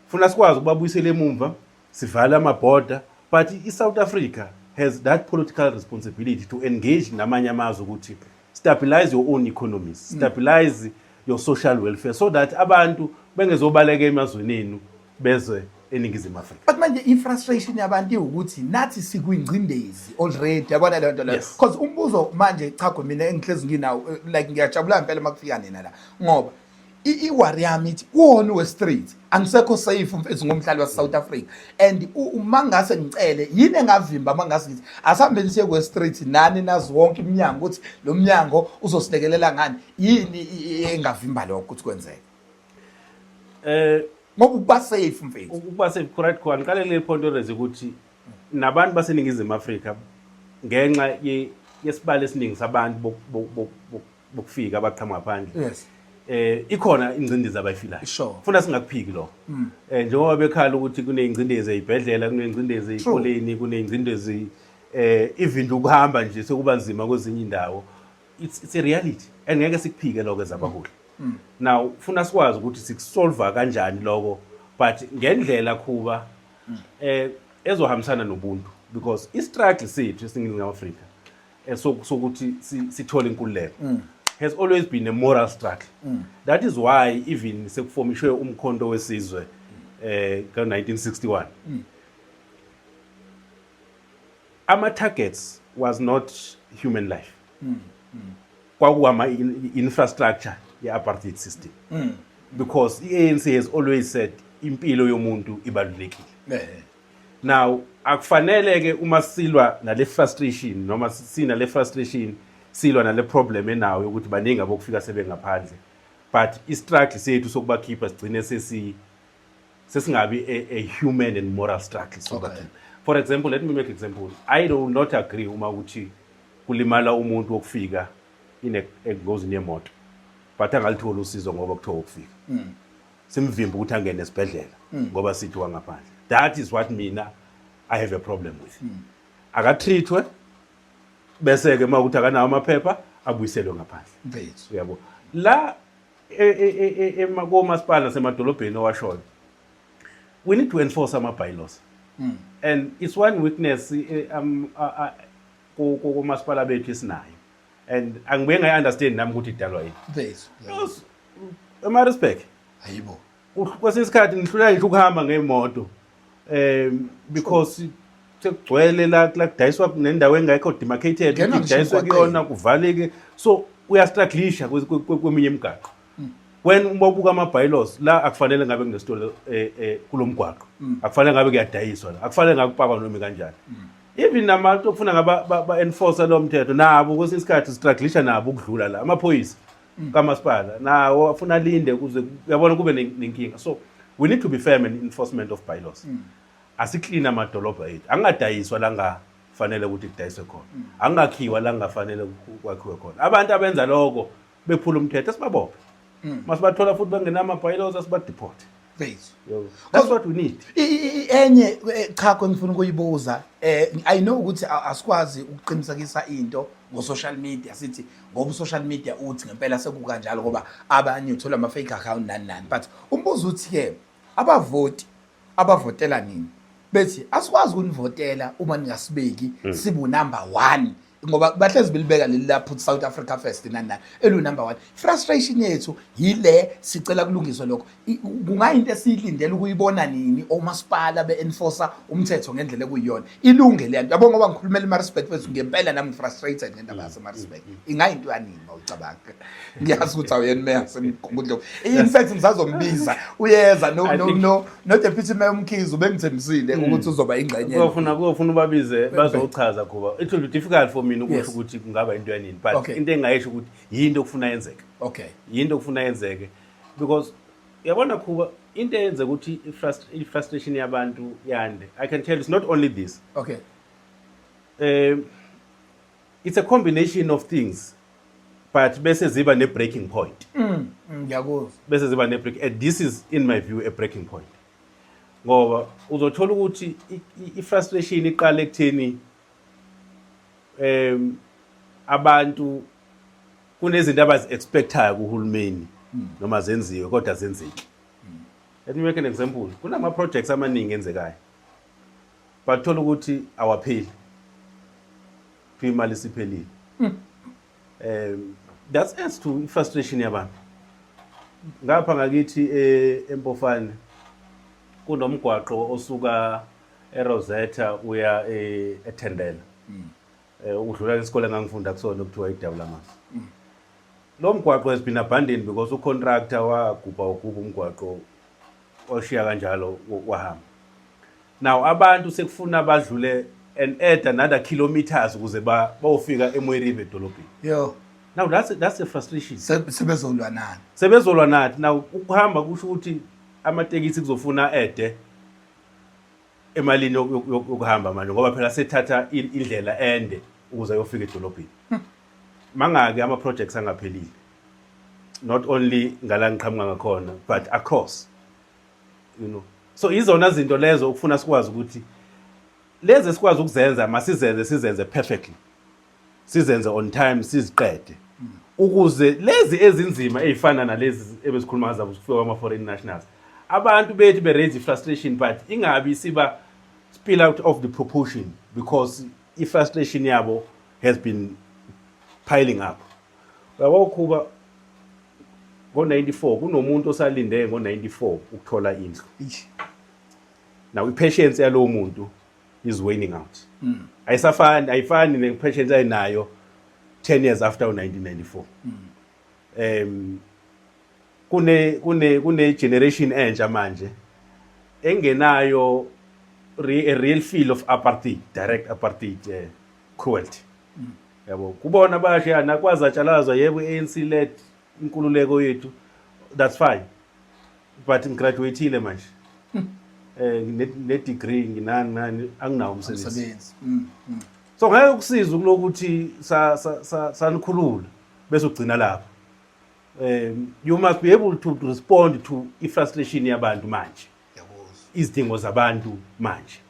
Funa sikwazi ukubabuyisela emumva, sivale amabhoda, but i-South Africa has that political responsibility to engage namanye amazwe ukuthi stabilize your own economies, stabilize your social welfare, so that abantu bengezobaleka emazweni enu beze eNingizimu Afrika. But manje i-frustration yabantu iwukuthi nathi sikwingcindezi already, yabona leyo nto leyo? Because umbuzo manje, Chago, mina engihlezi nginawo, like ngiyajabula impela uma kufika nina la, ngoba i-worry yami ithi kuwona we-street angisekho safe, mfethu, ngomhlali wase-South Africa. And uma ngase ngicele, yini engavimba uma ngase ngithi asihambeni siye kwe-street, nani nazi wonke iminyango ukuthi lo mnyango uzosilekelela ngani? Yini engavimba lokho ukuthi kwenzeke? Ngoba ukuba safe, mfethu. Ukuba safe, correct, khona ngiqale kule point oraise ukuthi nabantu baseNingizimu Afrika, ngenxa yesibalo esiningi sabantu bokufika abaqhamuka ngaphandle, ikhona ingcindezi abayifilayo. Funa singakuphiki lokho. Njengoba bekhala ukuthi kuneyingcindezi ezibhedlela, kuneyingcindezi ezikoleni, kuneyingcindezi, even ukuhamba nje sekuba nzima kwezinye indawo. It's a reality and ngeke sikuphike lokho ezabaholi. Now funa sikwazi ukuthi sikusolve kanjani lokho, but ngendlela, Khuba, ezohambisana nobuntu, because i-struggle sethu esinginingizimu Afrika sokuthi sithole inkululeko has always been a moral struggle. That is why even sekufomishwe uMkhonto weSizwe ka-1961, ama targets was not human life, kwakuwama infrastructure ye-apartheid system, because i-ANC has always said impilo yomuntu ibalulekile. Now akufanele ke uma silwa nale frustration, noma sinale frustration, silwa nale problem enayo ukuthi baningi abokufika sebengaphandle, but i-struggle sethu sokubakhipha sigcine sesingabi a human and moral struggle sokubakhipha. For example, let me make example, I do not agree uma ukuthi kulimala umuntu wokufika ine engozini yemoto but angalitholi usizo ngoba kuthiwa ukufika, simvimba ukuthi angene esibhedlela ngoba sithi wangaphandle. That is what mina I have a problem with. Akatreatwe, bese ke uma ukuthi akanawo amaphepha abuyiselwe ngaphandle. Mfethu. Uyabo la komasipala nasemadolobheni owashoyo, we need to enforce ama bylaws, and it's one weakness komasipala bethu esinayo, and angibuye ngayi-understand nami ukuthi idalwa yini. Mfethu. Because eMaritzburg Hayibo. Kwesinye isikhathi ngihluleka ngisho ukuhamba ngemoto because sekugcwele la kudayiswa nendawo engekho demarcated, Ngena ukuthi ngisho kudayiswe emgwaqeni. kuyona, kuvaleke, so uyastrugglisha kweminye imigaqo. When uma ubuka ama-bylaws la, akufanele ngabe kunesitolo kulo mgwaqo, akufanele ngabe kuyadayiswa la, akufanele ngabe kupakwa noma kanjani. Even nabantu okufuna ngaba ba-enforce lo mthetho nabo, kwesinye isikhathi strugglisha nabo ukudlula la. Amaphoyisa kamasipala nawo afuna alinde ukuze uyabona kube nenkinga. So we need to be firm in enforcement of bylaws. Asiklina amadolobha ethu, angadayiswa la ngafanele ukuthi kudayiswe khona, angakhiwa la ngafanele kwakhiwe khona. Abantu abenza lokho bephula umthetho, asibabophe. Masibathola futhi bengenama-bylaws, asibadeport. Yebo. That's what we need. Enye, cha, engifuna ukuyibuza, I know ukuthi asikwazi ukuqinisekisa into ngo-social media, sithi ngoba social media uthi ngempela sekukanjalo, ngoba abanye uthola ama fake account, nani nani, but umbuzo uthi ke abavoti abavotela nini bethi asikwazi ukunivotela uma ningasibeki sibu number 1, ngoba bahlezi belibeka leli la put South Africa first, nani nani, elu number 1. Frustration yethu yile, sicela kulungiswe lokho. Kungayinto esiyilindele ukuyibona nini omasipala be-enforcer umthetho ngendlela ekuyiyona, ilunge le nto, yabo? Ngoba ngikhulumela iMaritzburg fethu, ngempela nami frustrated ngendaba yaseMaritzburg. Ingayinto yanini mawucabanga? Ngiyazi ukuthi awuyena meya semgungundlovu, in fact ngisazombiza, uyeza no I no no deputy mayor uMkhize ubengithembisile ukuthi uzoba ingxenye. Kuyofuna ubabize bazochaza kuba it will be difficult for mina ukusho ukuthi kungaba into yanini, but into engayisho ukuthi yinto okufuna yenzeke. Yinto okufuna yenzeke because yabona Khuba, into eyenza ukuthi i-frustration yabantu yande, I can tell you it's not only this. It's a combination of things, but bese ziba ne-breaking point. Ngiyakuzwa. Bese ziba ne-break, and this is in my view a breaking point, ngoba uzothola ukuthi i-frustration iqala ekutheni abantu kunezinto abazi-expectayo kuhulumeni noma zenziwe kodwa zenzeki. Let me make an example. Kunama-projects amaningi enzekayo, but thola ukuthi awapheli, kuthiwa imali isiphelile. That's adds to i-frustration yabantu. Ngapha ngakithi eMpofane kunomgwaqo osuka eRosetta uya eThendela, udlula isikole engangifunda kusona okuthiwa iDabulamas. Lo mgwaqo has been abandoned because ucontractor wagubha ugubha umgwaqo, washiya kanjalo, wahamba. Now abantu sekufuna badlule and add another kilometers ukuze bayofika eMooi River edolobheni. Now that's a frustration. Sebezolwa nani? Sebezolwa nathi. Now ukuhamba kusho ukuthi amatekisi kuzofuna ede emalini yokuhamba manje, ngoba phela sethatha indlela ende ukuze ayofika edolobheni. Mangaki ama projects angaphelile, not only ngala ngiqhamuka ngakhona but across? So izona zinto lezo ukufuna sikwazi ukuthi lezi esikwazi ukuzenza masizenze, sizenze perfectly, sizenze on time, siziqede, ukuze lezi ezinzima ezifana nalezi ebesikhuluma ngazo kufika kwama-foreign nationals, abantu bethu be-raise frustration, but ingabi siba spill out of the proportion because i-frustration yabo has been piling up. Uyabo Khuba, ngo-94 kunomuntu osalinde ngo-94 ukuthola indlu. Now i-patience yalowo muntu is waning out. Ayisafani, ayifani ne-patience ayinayo 10 years after u-1994. Kune generation entsha manje engenayo a real feel of apartheid, direct apartheid cruelty, yabo. Kubona bayashiya nakwazatshalazwa, yebo, i-ANC led inkululeko yethu, that's fine, but ngigraduateile manje ne degree, nginani nani, anginawo umsebenzi. Umsebenzi. So ngeke kusiza ukulokuthi sanikhulula bese ugcina lapho. You must be able to respond to i-frustration yabantu manje, izidingo zabantu manje.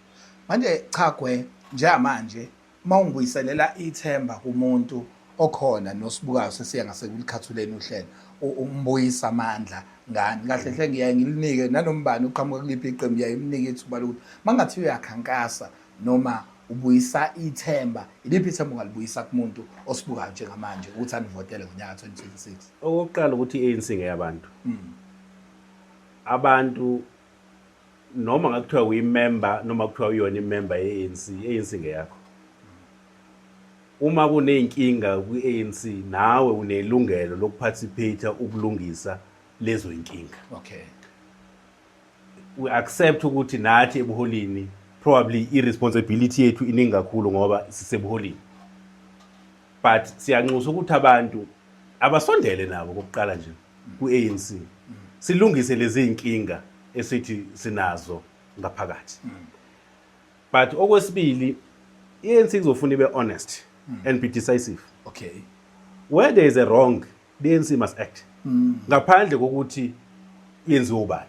Manje Chagwe, njengamanje mawungibuyiselela ithemba kumuntu okhona nosibukayo, sesiya ngasekulikhathuleni uhlelo, umbuyisa amandla ngani kahle hle? Ngiyaye ngilinike nanoma bani uqhamuka kuliphi iqembu, ngiyaye imnike ithuba lokuthi mangathi uyakhankasa noma ubuyisa ithemba, iliphi ithemba ungalibuyisa kumuntu osibukayo njengamanje ukuthi anivotele ngonyaka 2026? Okokuqala ukuthi i-ANC ngeyabantu. Abantu noma ngakuthiwa uyimember noma kuthiwa uyona imember ye-ANC, i-ANC ngeyakho. Uma kuney'nkinga kwi-ANC, nawe unelungelo lokuparticipate ukulungisa lezo y'nkinga. We accept ukuthi nathi ebuholini probably i-responsibility yethu iningi kakhulu ngoba sisebuholini, but siyanxusa ukuthi abantu abasondele nabo kokuqala nje ku-ANC, silungise lezi zinkinga esithi sinazo ngaphakathi. But okwesibili, i-ANC kuzofuna ibe honest and be decisive. Where there is a wrong, the ANC must act ngaphandle kokuthi yenziwe ubani.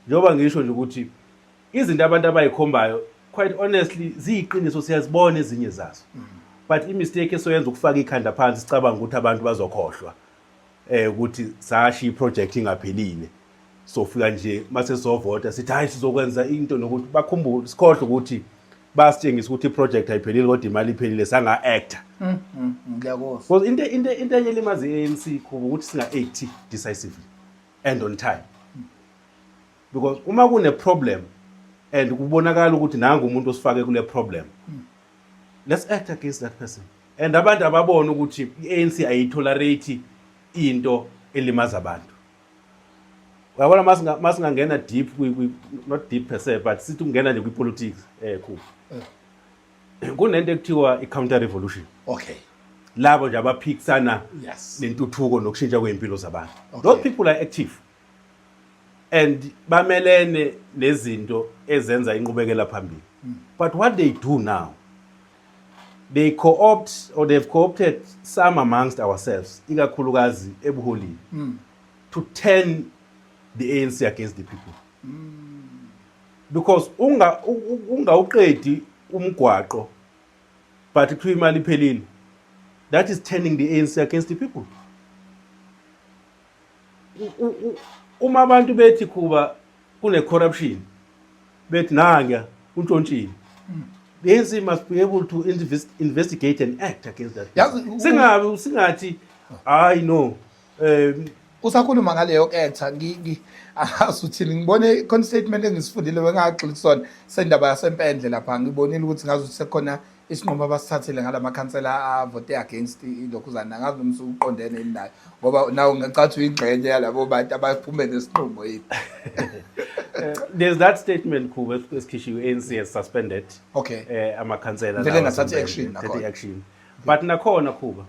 Njengoba ngisho nje ukuthi izinto abantu abayikhombayo, quite honestly, ziyiqiniso, siyazibona ezinye zazo, but imistake esoyenza ukufaka ikhanda phansi sicabanga ukuthi abantu bazokhohlwa ukuthi sashiya iproject ingaphelile. Sofika nje mase sovota sithi hayi, sizokwenza into, nokuthi bakhumbule, sikhohlwe ukuthi basitshengisa ukuthi iproject ayiphelile kodwa imali iphelile, sanga-acta. Ngiyakuzwa. Because into enye elimaza i-ANC, Khuba, ukuthi singa-act decisively and on time, because uma kune-problem and kubonakala ukuthi nangu umuntu osifake kule problem, let's act against that person, and abantu ababona ukuthi i-ANC ayitolerate into elimaza abantu. Uyabona, masingangena deep not deep per se, but sithi ukungena nje kwi-politics, Khuba, kunento ekuthiwa i-counter revolution. Labo nje abaphikisana nentuthuko nokushintsha kwey'mpilo zabantu, those people are active and bamelene nezinto ezenza inqubekela phambili. But what they do now, they co-opt or they've co-opted some amongst ourselves, ikakhulukazi ebuholini, to turn the ANC against the people, because ungawuqedi umgwaqo but kuthiwa imali iphelile, that is turning the ANC against the people. Uma abantu bethi, Khuba, kune corruption, bethi nange untshontshile, the ANC must be able to investigate and act against that. Yazi, Singabe singathi hayi, no. Usakhuluma ngaleyo ketha, angazi uthini, ngibone khona statement engisifundile wengagxili kusona sendaba yaseMpendle lapha. Ngibonile ukuthi ngazi ukuthi sekukhona isinqumo abasithathile ngalamakhansela avote against ilokhuzana. Angazi noma usuqondene yini nayo, ngoba nawe ngicathi uyingxenye yalabo bantu abaphume nesinqumo yini. There's that statement, Khuba, esikhishiwe, ANC has suspended amakhansela Vele lawa ngathatha aseMpendle. i-action Thatha nakhona. i-action, but nakhona, Khuba,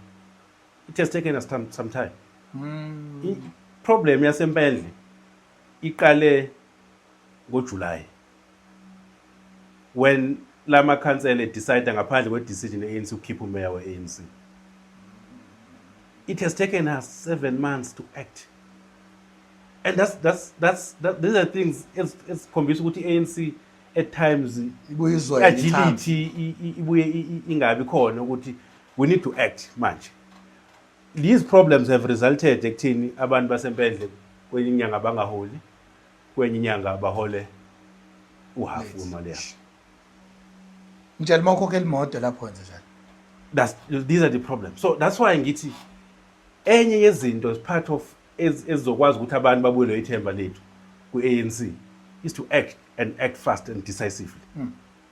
it has taken us some time. I-problem yaseMpendle iqale ngoJuly when lamakhansela decide ngaphandle kwe-decision ye-ANC ukukhipha umeya we-ANC. It has taken us 7 months to act, and these are things esikhombisa ukuthi i-ANC at times Ibuye izwele ithambo. Agility ibuye ingabi khona ukuthi we need to act manje. These problems have resulted ekuthini abantu baseMpendle kwenye inyanga bangaholi, kwenye inyanga bahole uhafu wemali yabo. Ngitshela, uma ukhokhela imoto lapho wenza njani? These are the problems. So that's why ngithi enye yezinto as part of ezizokwazi ukuthi abantu babuyelwe ithemba lethu ku-ANC is to act and act fast and decisively,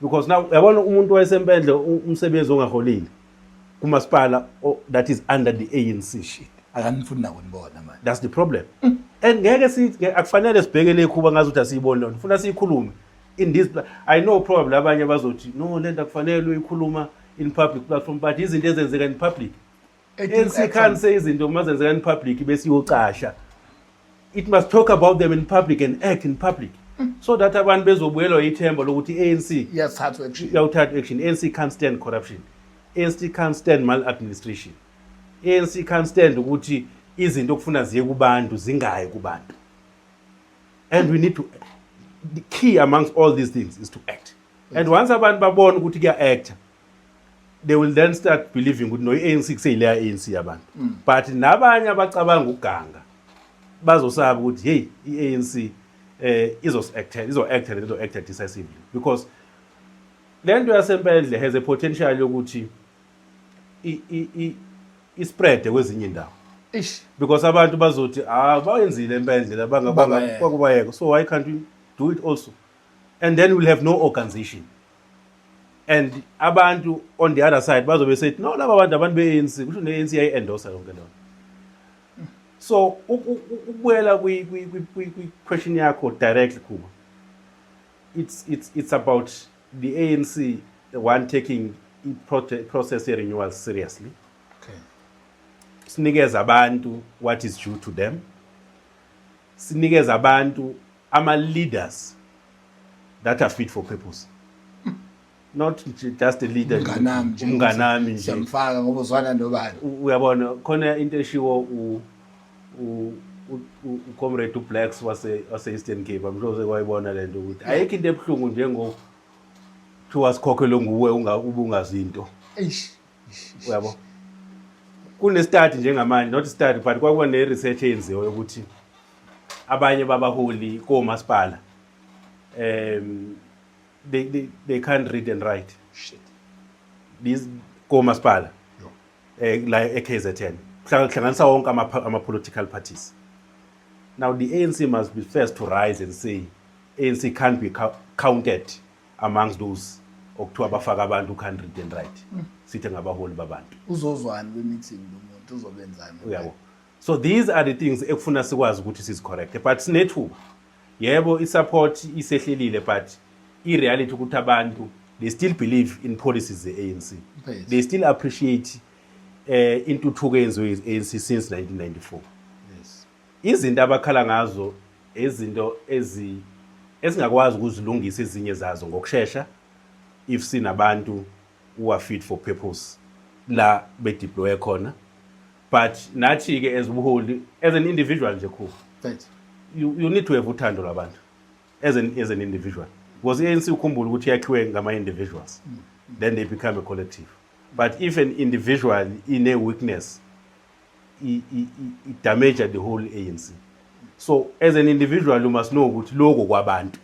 because now uyabona umuntu wayeseMpendle, umsebenzi ongaholile kumasipala that is under the ANC. Shit, akanifuni nakunibona manje. That's the problem, and ngeke sithi akufanele sibheke le, Khuba, ngazi ukuthi asiyiboni lona, funa siyikhulume in this. I know probably abanye bazothi no, lento akufanele uyikhuluma in public platform, but izinto ezenzeka in public, ANC can't say izinto uma zenzeka in public bese iyocasha. It must talk about them in public and act in public so that abantu bezobuyelwa ithemba lokuthi i-ANC iyathathwa action. Iyawuthatha action. ANC can't stand corruption. ANC can't stand maladministration. ANC can't stand ukuthi izinto okufuna ziye kubantu zingayi kubantu. And we need to, the key amongst all these things is to act, and once abantu babona ukuthi kuya-acta, they will then start believing ukuthi no, i-ANC kuseyileya ANC yabantu. But nabanye abacabanga ukuganga bazosaba ukuthi hey, i-ANC izo-acta, izo-acta, izo-acta decisively, because lento yaseMpendle has a potential yokuthi i-spread kwezinye indawo. Ish. Because abantu bazothi, ah, bayenzile impendlela Babayeka. Bangabayeka, so why can't we do it also? And then we'll have no organization, and abantu on the other side bazobe sethi, no, laba bantu, abantu be-ANC, kusho ne-ANC yayi-endorsa yonke leyo. So ukubuyela kwi-question yakho directly, Kuba, it's about the ANC, the one taking i-process ye-renewal seriously, sinikeza abantu what is due to them, sinikeza abantu ama-leaders that are fit for purpose, not just a leader nje. Umnganami nje. Umnganami nje. Siyamfaka ngoba uzwana nobani. Uyabona khona into eshiwo ucomrade uBlacks wase Eastern Cape, I'm sure sekwayibona lento, ukuthi ayikho into ebuhlungu njengo kuthiwa sikhokhelwe nguwe ube ungazi into. Eish. Uyabo, kune-study njengamanje, not study, but kwakuba ne-research eyenziwe ukuthi abanye babaholi komasipala they can't read and write. Shit. These komasipala Yo. la e-KZN, hlanganisa wonke ama-political parties. Now the ANC must be first to rise and say ANC can't be counted amongst those okuthiwa bafaka abantu who can't read and write, sithi ngabaholi babantu. Uzozwani kwi-meeting lo muntu, uzobenzani? Uyabo, so these are the things ekufuna sikwazi ukuthi sizicorrecte, but sinethuba. Yebo, i-support isehlelile, but i-reality ukuthi abantu, they still believe in policies ze-ANC. They still appreciate intuthuko eyenziwe i-ANC since 1994. Izinto abakhala ngazo, izinto ezingakwazi ukuzilungisa ezinye zazo ngokushesha if sinabantu who are fit for purpose la bedeploye khona. But nathi ke as ubuholi, as an individual nje, khu you need to have uthando lwabantu as an individual, because i-ANC, ukhumbula ukuthi yakhiwe ngama-individuals, then they become a collective. But if an individual ine weakness, i damage the whole ANC. So as an individual you must know ukuthi lokho kwabantu,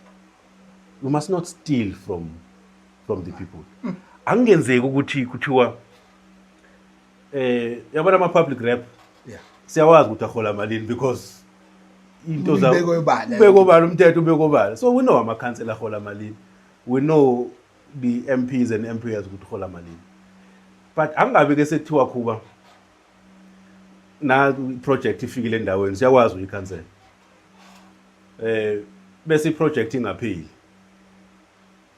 you must not steal from the people. Angenzeki ukuthi kuthiwa yabona ama public rep, siyawazi ukuthi ahola malini because into Ubekwe obala. Ubekwe obala, umthetho ubekwe obala. So we know amakhansela ahola malini, we know the MPs and MPs ukuthi uhola malini, but angabe ke sekuthiwa, kuba na project ifikile endaweni, siyakwazi uyikhansela, bese iproject ingapheli,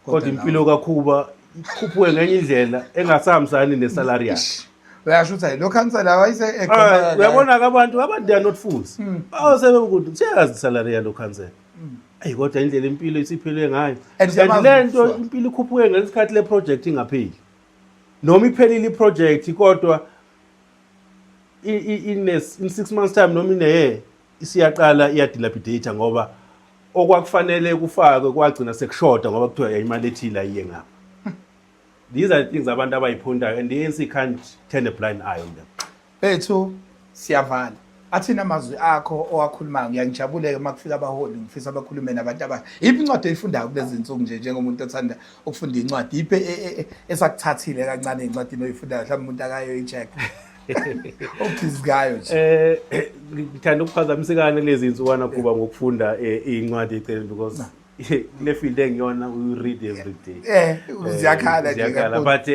kodwa impilo kaKhuba ikhuphuke ngenye indlela engasahambisani nesalary yakhe. Uyasho ukuthi hayi, lo khansela wayese Ah, uyabona ke, abantu they are not fools. Awusebe ukuthi siyazi isalary yalo khansela. Ayi, kodwa indlela impilo isiphilwe ngayo. And And siyamazi le nto ukuthi impilo ikhuphuke ngesikhathi le project ingapheli. Noma iphelile iproject, kodwa in 6 months time noma in a year isiyaqala iyadilapidate, ngoba okwakufanele kufakwe kwagcina sekushoda ngoba kuthiwa imali ethile ayiye ngapha. These are the things abantu abayiphundayo, and the ANC can't turn a blind eye on them. Bethu, siyavala. Athini amazwi akho owakhulumayo? Ngiyangijabule-ke uma kufika abaholi, ngifisa bakhulume nabantu abasha. Yiphi incwadi oyifundayo kulezi nsuku nje, njengomuntu othanda ukufunda incwadi? Yiphi esakuthathile kancane encwadini oyifundayo, mhlawumbe umuntu akayoyi-check, obhizi ngayo nje? Ngithanda ukuphazamisekana kulezi insukwana, kuba ngokufunda iy'ncwadi eceleni, because kule field engiyona we read every day. Ziyakhala nje Ziyakhala, kakhulu. but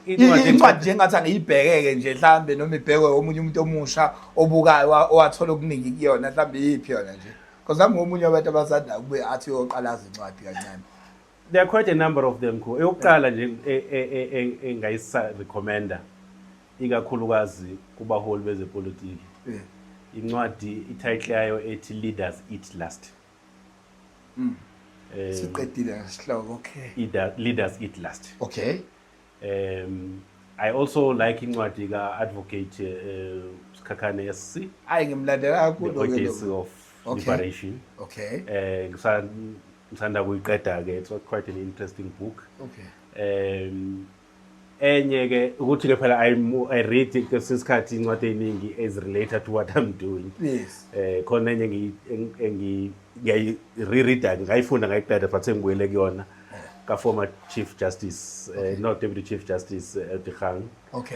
incwadi Incwadi nje engathi angiyibhekeke nje mhlambe, noma ibhekwe omunye umuntu omusha obukayo owathola okuningi kuyona, mhlambe yiphi yona nje? Because nami ngomunye wabantu abathanda ukubuye athi uyoqalaza incwadi kancane. There are quite a number of them, ko. Eyokuqala nje engayisa-recommenda ikakhulukazi kubaholi bezepolitiki, incwadi ititle yayo ethi "Leaders Eat Last". Siqedile ngesihloko, okay. Leaders Eat Last. I also like incwadi ka-Advocate Sikhakhane SC, Hayi, ngimlandela The kakhulu ke Odyssey lo. of Liberation. Ngisanda kuyiqeda ke, it's quite an interesting book. Enye ke ukuthi ke phela I read kwesinye isikhathi incwadi eziningi as related to what I'm doing. Khona enye ngiyayi reread, ngayifunda ngayiqeda, but sengibuyele kuyona. Ka former Chief Justice, no, Deputy Chief Justice Dikgang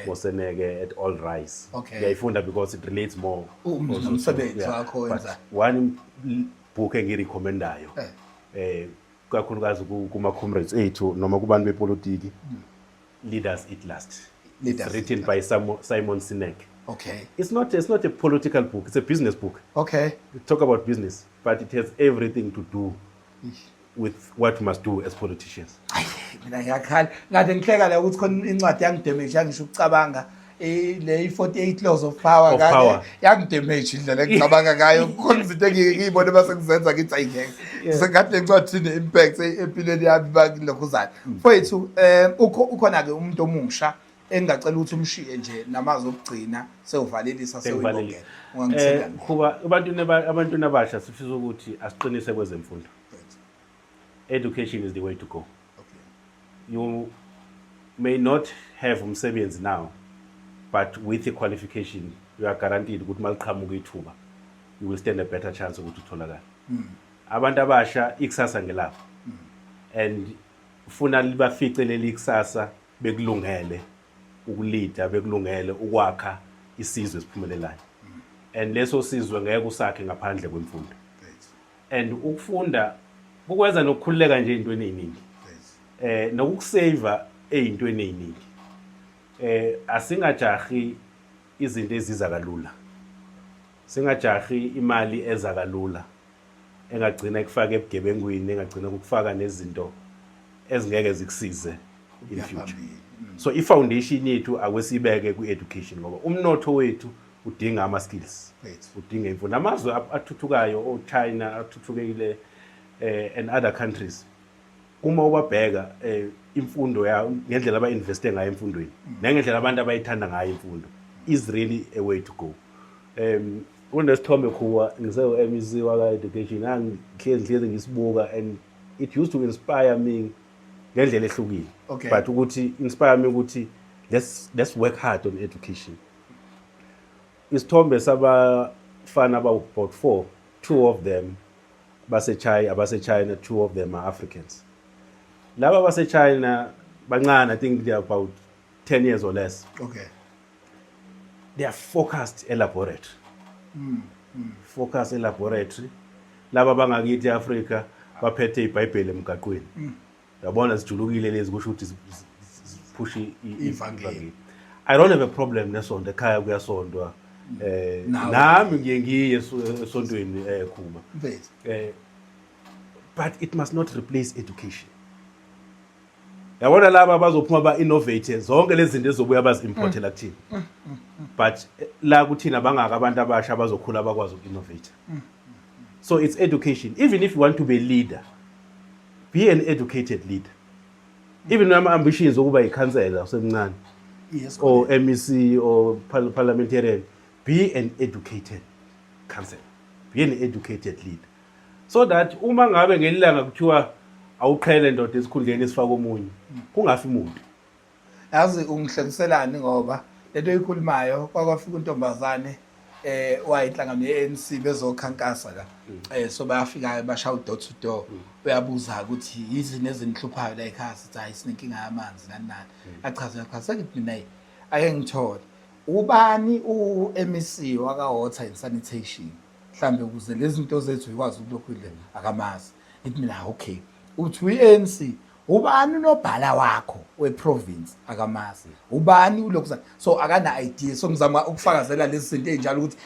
Moseneke at All Rise. Ngiyayifunda because it relates more also to- Nomsebenzi yeah. wakho But owenzayo. one book engiyirecommendayo kakhulukazi kuma comrades ethu noma kubantu bepolitiki, Leaders Eat Last. Leaders It's Eat written by Simon Sinek. It's not a political book, it's a business book. It talk about business, but it has everything to do with what we must do as politicians. Ayi, mina ngiyakhala ngathi ngihleka la ukuthi khona incwadi yangidamage, yangisho ukucabanga, le i-48 Laws of Power. Of Power. Yangidamage indlela engicabanga ngayo. Kukhona izinto engiyibone base ngizenza, ngithi ayingeke. Sengathi le ncwadi ine-impact empilweni yami bakulokhuzana. Mfowethu, ukhona-ke umuntu omusha engingacela ukuthi umshiye nje namazwi okugcina sewuvalelisa, Sengibhalelile. sewuyibongela? Ungangithinta. Khuba, ebantwini abasha sifisa ukuthi asiqinise kwezemfundo. Education is the way to go. You may not have umsebenzi now, but with the qualification you are guaranteed ukuthi maliqhamuka ithuba, you will stand a better chance ukuthi utholakale. Abantu abasha, ikusasa ngelapho, and funa libafice leli kusasa bekulungele ukulida, bekulungele ukwakha isizwe esiphumelelayo, and leso sizwe ngeke usakhe ngaphandle kwemfundo, and ukufunda kukwenza nokukhululeka nje ey'ntweni ey'ningi, nokukusave ey'ntweni ey'ningi. Asingajahi izinto eziza kalula, singajahi imali eza kalula engagcina ikufaka ebugebengwini, engagcina ukufaka nezinto ezingeke zikusize in future. So i-foundation yethu akwesibeke kwi-education, ngoba umnotho wethu udinga ama-skills, udinga imfundo. Amazwe athuthukayo, o-China athuthukile and other countries, uma ubabheka imfundo ya ngendlela aba-investe ngayo emfundweni nangendlela abantu abayithanda ngayo imfundo is really a way to go. Kunesithombe, khuwa, ngise-MEC waka-education, ngihlezi ngisibuka and it used to inspire me ngendlela ehlukile, but ukuthi inspire me ukuthi let's work hard on education. Isithombe sabafana about four, two of them base-China, abase-China, two of them are Africans. Laba base-China bancane, I think they are about 10 years or less. They are focused e-laboratory, focus e-laboratory. Laba bangakithi e-Afrika baphethe iBhayibheli emgaqweni, yabona, sijulukile lezi, kusho ukuthi ziphusha Ivangeli. ivangeli. I don't have a problem nesonto, ekhaya kuyasontwa, Nawe. nami ngiye ngiye esontweni, Khuba, Mfethu. But it must not replace education. Yabona, laba bazophuma ba-innovate zonke lezi zinto ezizobuya bazi-importela kuthina, but la kuthina bangaka abantu abasha abazokhula bakwazi uku-innovate. So it's education. Even if you want to be a leader, be an educated leader. Even ama-ambitions okuba yikhansela usemncane or MEC or parliamentarian, be an educated councillor, be an educated leader, so that uma ngabe ngelilanga kuthiwa awuqhele ndoda esikhundleni esifaka omunye, kungafi umuntu. Yazi ungihlekiselani, ngoba lento oyikhulumayo, kwakwafika untombazane wayinhlangano ye-ANC bezokhankasa la, so bayafika bashaya door to door. Uyabuza ukuthi yizini ezinihluphayo la ekhaya. Sithi hayi, sinenkinga yamanzi, nani nani. Achaze, achaze. Sengithi mina, "Hey, ake ngithole ubani u-MEC waka water and sanitation mhlambe ukuze lezi zinto zethu ikwazi ukulokhu ile." Akamazi. Ngithi mina, "Okay, uthi uyi-ANC, ubani unobhala wakho we-province?" Akamazi. Ubani ulokhu? So akana idea. So ngizama ukufakazela lezi zinto ey'njalo ukuthi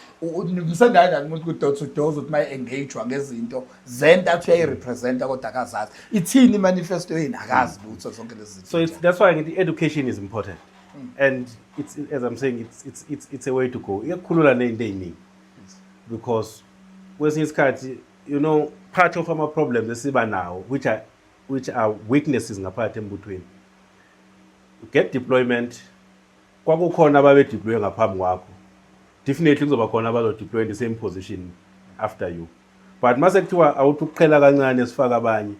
msenda kanjani umuntu ku-door to door, uzothi uma engagwa ngezinto zento athi uyayi-representa kodwa akazazi. Ithini i-manifesto yini? Akazi lutho, zonke lezi zinto. So that's why ngithi education is important, and it's, as I'm saying, it's a way to go. Iyakukhulula ney'nto ey'ningi, because kwesinye isikhathi, part of ama-problems esiba nawo, which are weaknesses ngaphakathi embuthweni, you get deployment, kwakukhona ababe-deploye ngaphambi kwakho, definitely kuzoba khona abazo-deploy in the same position after you, but mase kuthiwa awuthi ukuqhela kancane sifake abanye,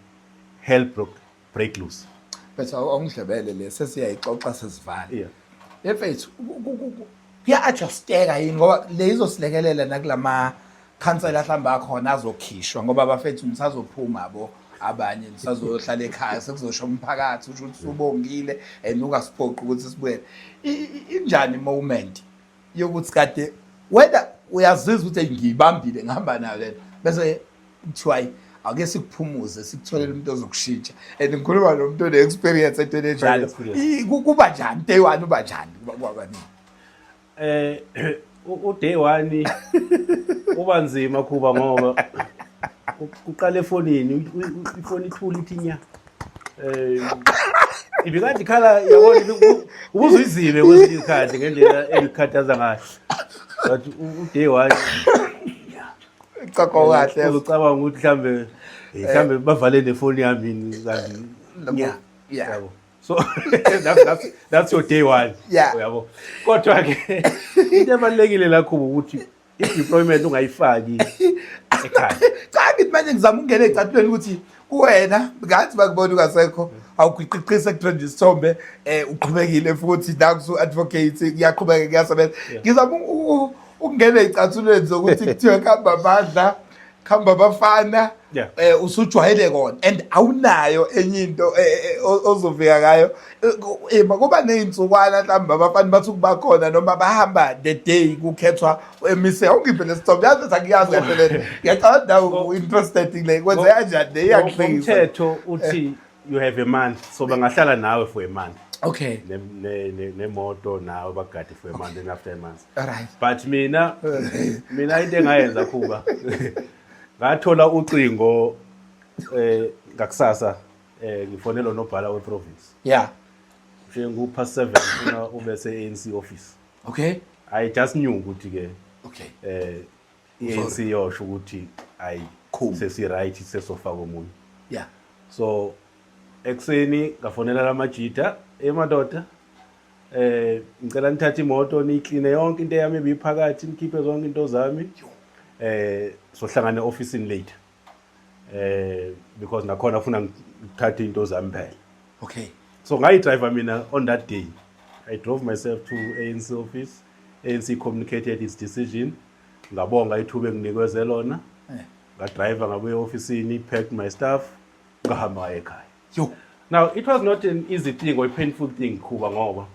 hell break loose. Bese awungidlebele le sesiyayixoxa sesivala. Mfethu, kuya-adjusteka yini, ngoba le izosilekelela nakulama khansela mhlawumbe akhona azokhishwa, ngoba bafethu nisazophuma bo Abanye nisazohlala ekhaya, sekuzosho umphakathi, usho ukuthi ubongile and ungasiphoqi ukuthi sibuyele. Injani moment yokuthi kade wena uyazizwa ukuthi ngiyibambile, ngihamba nayo lena, bese kuthiwa hayi, ake sikuphumuze, sikutholele umuntu ozokushintsha? And ngikhuluma nomuntu one-experience entweni enjalo. Kuba njani day one? Uba njani kwabaningi? U-day one uba nzima, Khuba, ngoba kuqala efonini, ifoni ithula, ithi nya. Ibikade ikhala, yabona, ubuze uyizibe kwesinye isikhathi ngendlela ebikhathaza ngayo, but u-day one Caco kahle. Ucabanga ukuthi mhlambe bavale nefoni yami kanti nya. Yabo, so that's your day one. Uyabo, kodwa ke into ebalulekile lakho ukuthi i-deployment ungayifaki ekhaya. Cha, ngithi manje ngizama ukungena ey'cathulweni ukuthi kuwena ngathi bakubona ungasekho, awugwiqiqise kutrend isithombe, uqhubekile futhi nakusu advocate, kuyaqhubeka, kuyasebenza. Ngizama ukungena ey'cathulweni zokuthi kuthiwe kuhamba amandla, kuhamba abafana, usujwayele kona and awunayo enye into ozofika ngayo. Kuba ney'nsukwana mhlawumbe abafana bathi ukuba khona noma bahamba the day kukhethwa emise. Awungiphe lesithombe, yazi ukuthi angiyazi kahle lento, ngiyacabanga nawe u-interested kule. Kwenze kanjani le? Iyangihlekisa. Umthetho uthi you have a month, so bangahlala nawe for a month nemoto nawe, bagade for a month and after a month. But mina into engayenza, Khuba, ngathola ucingo ngakusasa, ngifonela unobhala weprovince. Njengu past 7, ufuna ube se-ANC office. I just knew ukuthi ke i-ANC yosho ukuthi ayi, sesi right, sesofaka omunye. So ekuseni ngafonela lamajita, emadoda, ngicela nithathe imoto, niyikline yonke into yami ebiphakathi, nikhiphe zonke into zami, sohlangana e-ofisini later, because nakhona funa ngithathe into zami phela. So ngayi-drive mina on that day. I drove myself to ANC office. ANC communicated its decision, ngabonga ithuba enginikweze lona. Ngadrive ngabuya e-ofisini, packed my stuff, ngahamba ngaya ekhaya. Now it was not an easy thing or a painful thing, Khuba, ngoba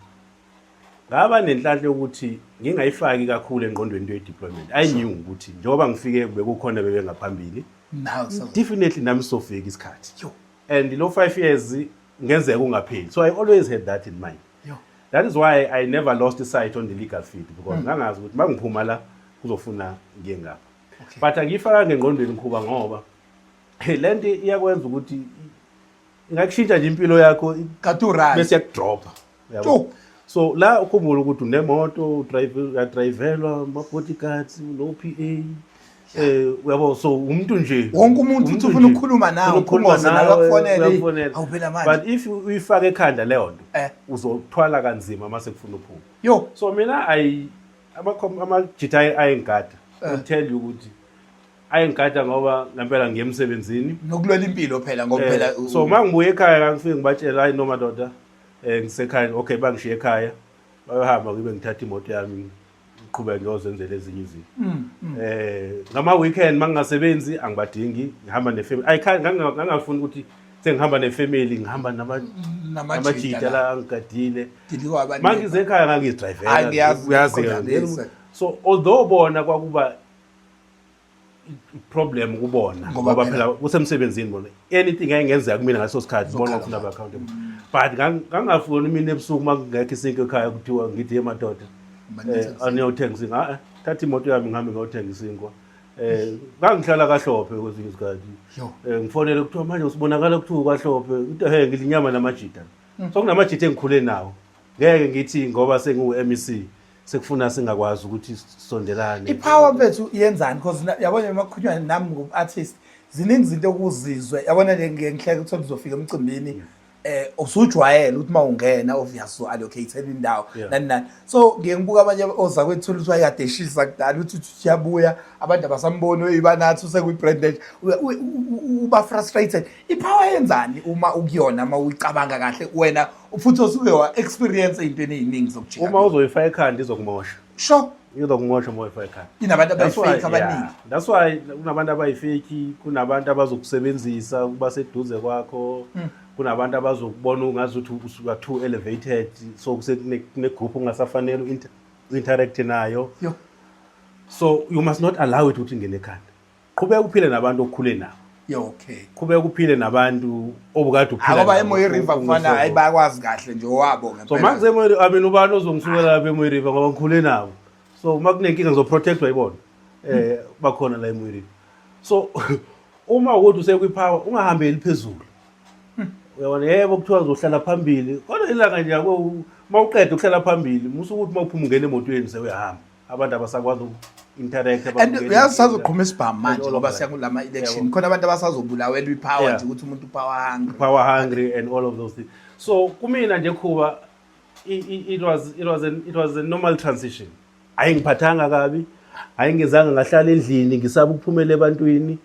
ngaba nenhlanhla yokuthi ngingayifaki kakhulu engqondweni into ye-deployment. I knew ukuthi njengoba ngifike bekukhona bebengaphambili, Now so definitely nami sofika isikhathi and lo 5 years ngenzeka ungapheli, so I always had that in mind. That is why I never lost sight on the legal field, because ngangazi ukuthi mangiphuma la kuzofuna ngiye ngapha. But angiyifaka ngengqondweni, Khuba, ngoba le nto iyakwenza ukuthi ingakushintsha nje impilo yakho Kade u-right. bese yakudropa. Yo. So la ukhumbula ukuthi unemoto, udrive, uyadrayivelwa ama-bodyguards, no-PA, uyabo, so umuntu nje Wonke umuntu uthi ufuna nje, ukukhuluma nawe, ufuna ukukhuluma ukhongoze nawe, nawe, akufonele. uyakufonela. Awu phela manje. But if uyifaka ekhanda leyo nto, uzothwala kanzima mase kufuna uphuma. So mina I amajita ayengigada, will tell you ukuthi ayengigada ngoba ngempela ngiye emsebenzini. Nokulwela impilo phela, ngoba phela So uma ngibuye ekhaya ngifike ngibatshela, hayi no madoda, ngisekhaya. Okay, bangishiye ekhaya, bayohamba, ngibe ngithatha imoto yami, ngiqhubeke ngiyozenzela ezinye izinto. Ngama weekend mangingasebenzi angibadingi, ngihamba nefamily. Ayikhaya, ngangafuni ukuthi sengihamba nefamily, ngihamba namajita la angigadile. Diliwa abantu. Mangize ekhaya ngangizidrivela. Hayi, ngiyazi, uyazi. ngiqondanise. So although bona kwakuba problem kubona, Ngoba ngoba phela kusemsebenzini bona, anything ayingenzeka kumina ngaleso sikhathi bona Uzokhala. kufuna ba accountable, but ngangafuni mina ebusuku makungekho isinto ekhaya kuthiwa ngithi emadoda aniyothenga isinkwa. Thatha imoto yami ngihambe ngiyothenga isinkwa. Ngangihlala kaHlophe kwesinye isikhathi. Ngifonele, kuthiwa manje usibonakala kuthiwa kwaHlophe, into he ngidla inyama namajita. So kunamajita engikhule nawo, ngeke ngithi ngoba sengiwu-MEC sekufuna singakwazi ukuthi sisondelane. I-power, mfethu, yenzani? Because yabona emakhulunywa nami ngu-artist, ziningi izinto okuzizwe, yabona nje, ngiye ngihleke ukuthi uzofika emcimbini, usujwayele ukuthi uma ungena obvious u-allocate indawo nani nani. So ngiye ngibuka abanye ozakwethu ukuthi wayekade eshisa kudala, uthi uthi uyabuya, abantu abasamboni, uyibanathi usekwi-brand entsha. Uba frustrated. I-power yenzani uma ukuyona, uma uyicabanga kahle wena, futhi osuke wa-experience ey'ntweni ey'ningi zokujika? Uma uzoyifaka ekhanda izokumosha. Izokumosha uma uyifaka ekhanda. Inabantu That's why- abayi-fake abaningi. yeah, that's why kunabantu abayi-fake, kunabantu abazokusebenzisa ukuba seduze kwakho, kunabantu abazokubona ungazuthi usuka too elevated, so kune-group ongasafanele u-interact nayo. Yo. So you must not allow it ukuthi ingene ekhanda. Qhubeka uphile nabantu okhule nabo. Yo, okay. Qhubeka uphile nabantu obukade uphila Akoba nabo. eMooi River kufana, hayi, bayakwazi kahle nje owabo So ngempela. makuze eMooi, I mean, ubani ozongisukela lapha eMooi River, ngoba ngikhule nabo. So uma kunenkinga ngizoprotectwa yibona. Bakhona la eMooi River. So uma ukuthi usekwi-power, ungahambeli phezulu. Uyabona, yebo, kuthiwa uzohlala phambili, kodwa ilanga nje yabo, uma uqeda ukuhlala phambili, musa ukuthi uma uphuma ungena emotweni sewuyahamba. Abantu abasakwazi uku-interact. And uyazi sazoqhuma isibhamu manje All of ngoba that. siya kulama election. Yabo. Khona abantu abasazobulawelwa i-power nje, ukuthi umuntu power hungry. Power hungry and all of those things. So kumina nje, Khuba, it was a normal transition. Ayingiphathanga kabi, ayingenzanga ngahlala endlini ngisaba ukuphumela ebantwini,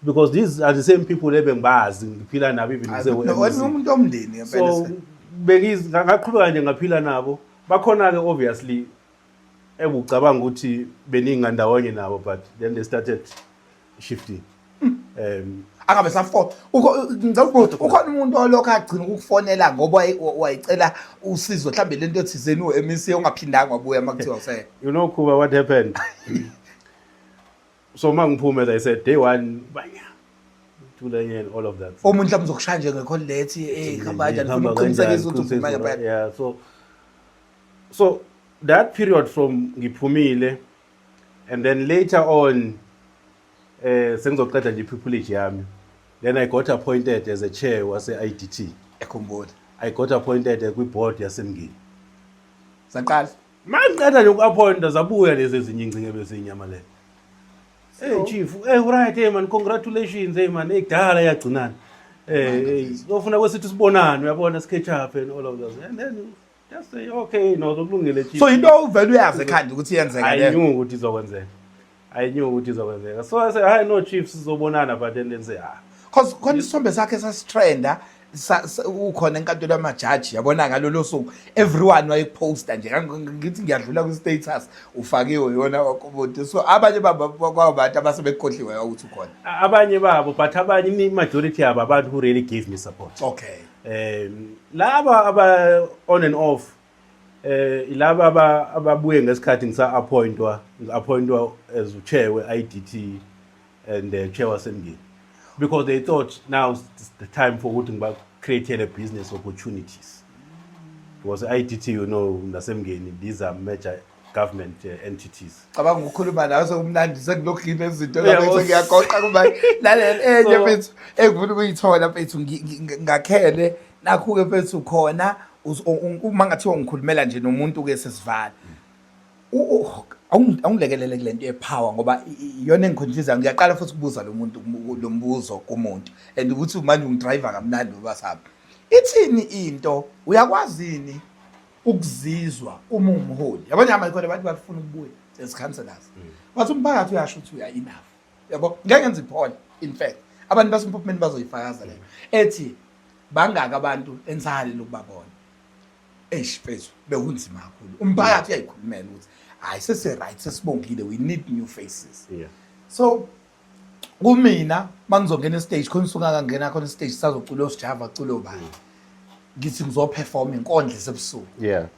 because these are the same people ebengibazi, ngiphila nabo even Hayi, ngise no, wena umuntu omndeni ngempela. So ngaqhubeka nje ngaphila nabo. Bakhona ke obviously ebucabanga ukuthi beningi ndawonye nabo, but then they started shifting. Angabe safona. Ngicela ukubuza, ukhona umuntu olokhu agcina ukukufonela ngoba wayicela usizo mhlambe lento ethizeni u-MEC, ongaphindanga wabuya uma kuthiwa use You know, Khuba, what happened? So uma ngiphume, as I said, day one, banya Thulanye and all of that. Omunye mhlawumbe uzokushaya nje ngekholi lethi, eh, hamba kanjani, ufuna Hamba ukuqinisekisa kanjani, ukuthi uphuma ngempela. Yeah, so that period from ngiphumile and then later on, sengizoqeda nje i-pupillage yami, then I got appointed as a chair wase-IDT. Ekhumbula. I got appointed kwi-board yaseMngeni. Saqala. Mangiqeda nje uku-appointa, zabuya lezi ezinye ingcinge beziyinyamalela. "Hey chief, hey, right, hey man, congratulations, hey man, hey, kudala yagcinana. Hey, sofuna kwesithi sibonane, uyabona, catch up and all of those." And then just say, "Okay, no, kulungile, chief." So into uvele uyazi ekhanda ukuthi iyenzeka I leyo. knew ukuthi izokwenzeka. I knew ukuthi izokwenzeka. So I said, "Hi, no chief, sizobonana," but then say, ah. Cause khona isithombe sakhe sasitrenda, ukhona enkantolo yamajaji, yabona, ngalolo suku everyone wayekuposta nje. Ngithi ngiyadlula kwi-status, ufakiwe yona wonke umuntu. So abanye babo kwabantu abasebekhohliwe ukuthi ukhona. Abanye babo, but abanye, majority yabo abantu who really gave me support. Laba aba on and off, ilaba ababuye ngesikhathi ngisa appointwa, ngi-appointwa as chair we-IDT and chair waseMngeni, because they thought now is the time for ukuthi ngiba create a business opportunities, because IDT, naseMngeni, these are major government entities. Cabanga ukukhuluma nawe sekumnandi, sekulokhu izinto Uyabo. sengiyagoqa kuba lalela enye mfethu engifuna ukuyithola, mfethu, ngakhele nakhu-ke, mfethu, khona uma ngathiwa ngikhulumela nje nomuntu-ke sesivala. Awungilekelele kule nto ye-power, ngoba iyona engiconfusayo. Ngiyaqala futhi ukubuza lo muntu lo mbuzo kumuntu, and ukuthi manje ungidrayiva kamnandi ngoba sami ithini into. Uyakwazi yini ukuzizwa uma uwumholi? Yabona nje khona abantu bafuna ukubuya as councillors, bathi umphakathi uyasho ukuthi uya enough, yabo. Ngeke ngenze i-poll, in fact abantu basempophomeni bazoyifakaza leyo ethi bangaka abantu enisahalela ukubabona. Eish mfethu, bekunzima kakhulu. Umphakathi uyayikhulumela ukuthi hayi, sesi-right, sesibongile, we need new faces. So kumina mangizongena e-stage khona, usuke ngangena khona e-stage sazocula osijava, culo bani, ngithi ngizoperform inkondlo esebusuku,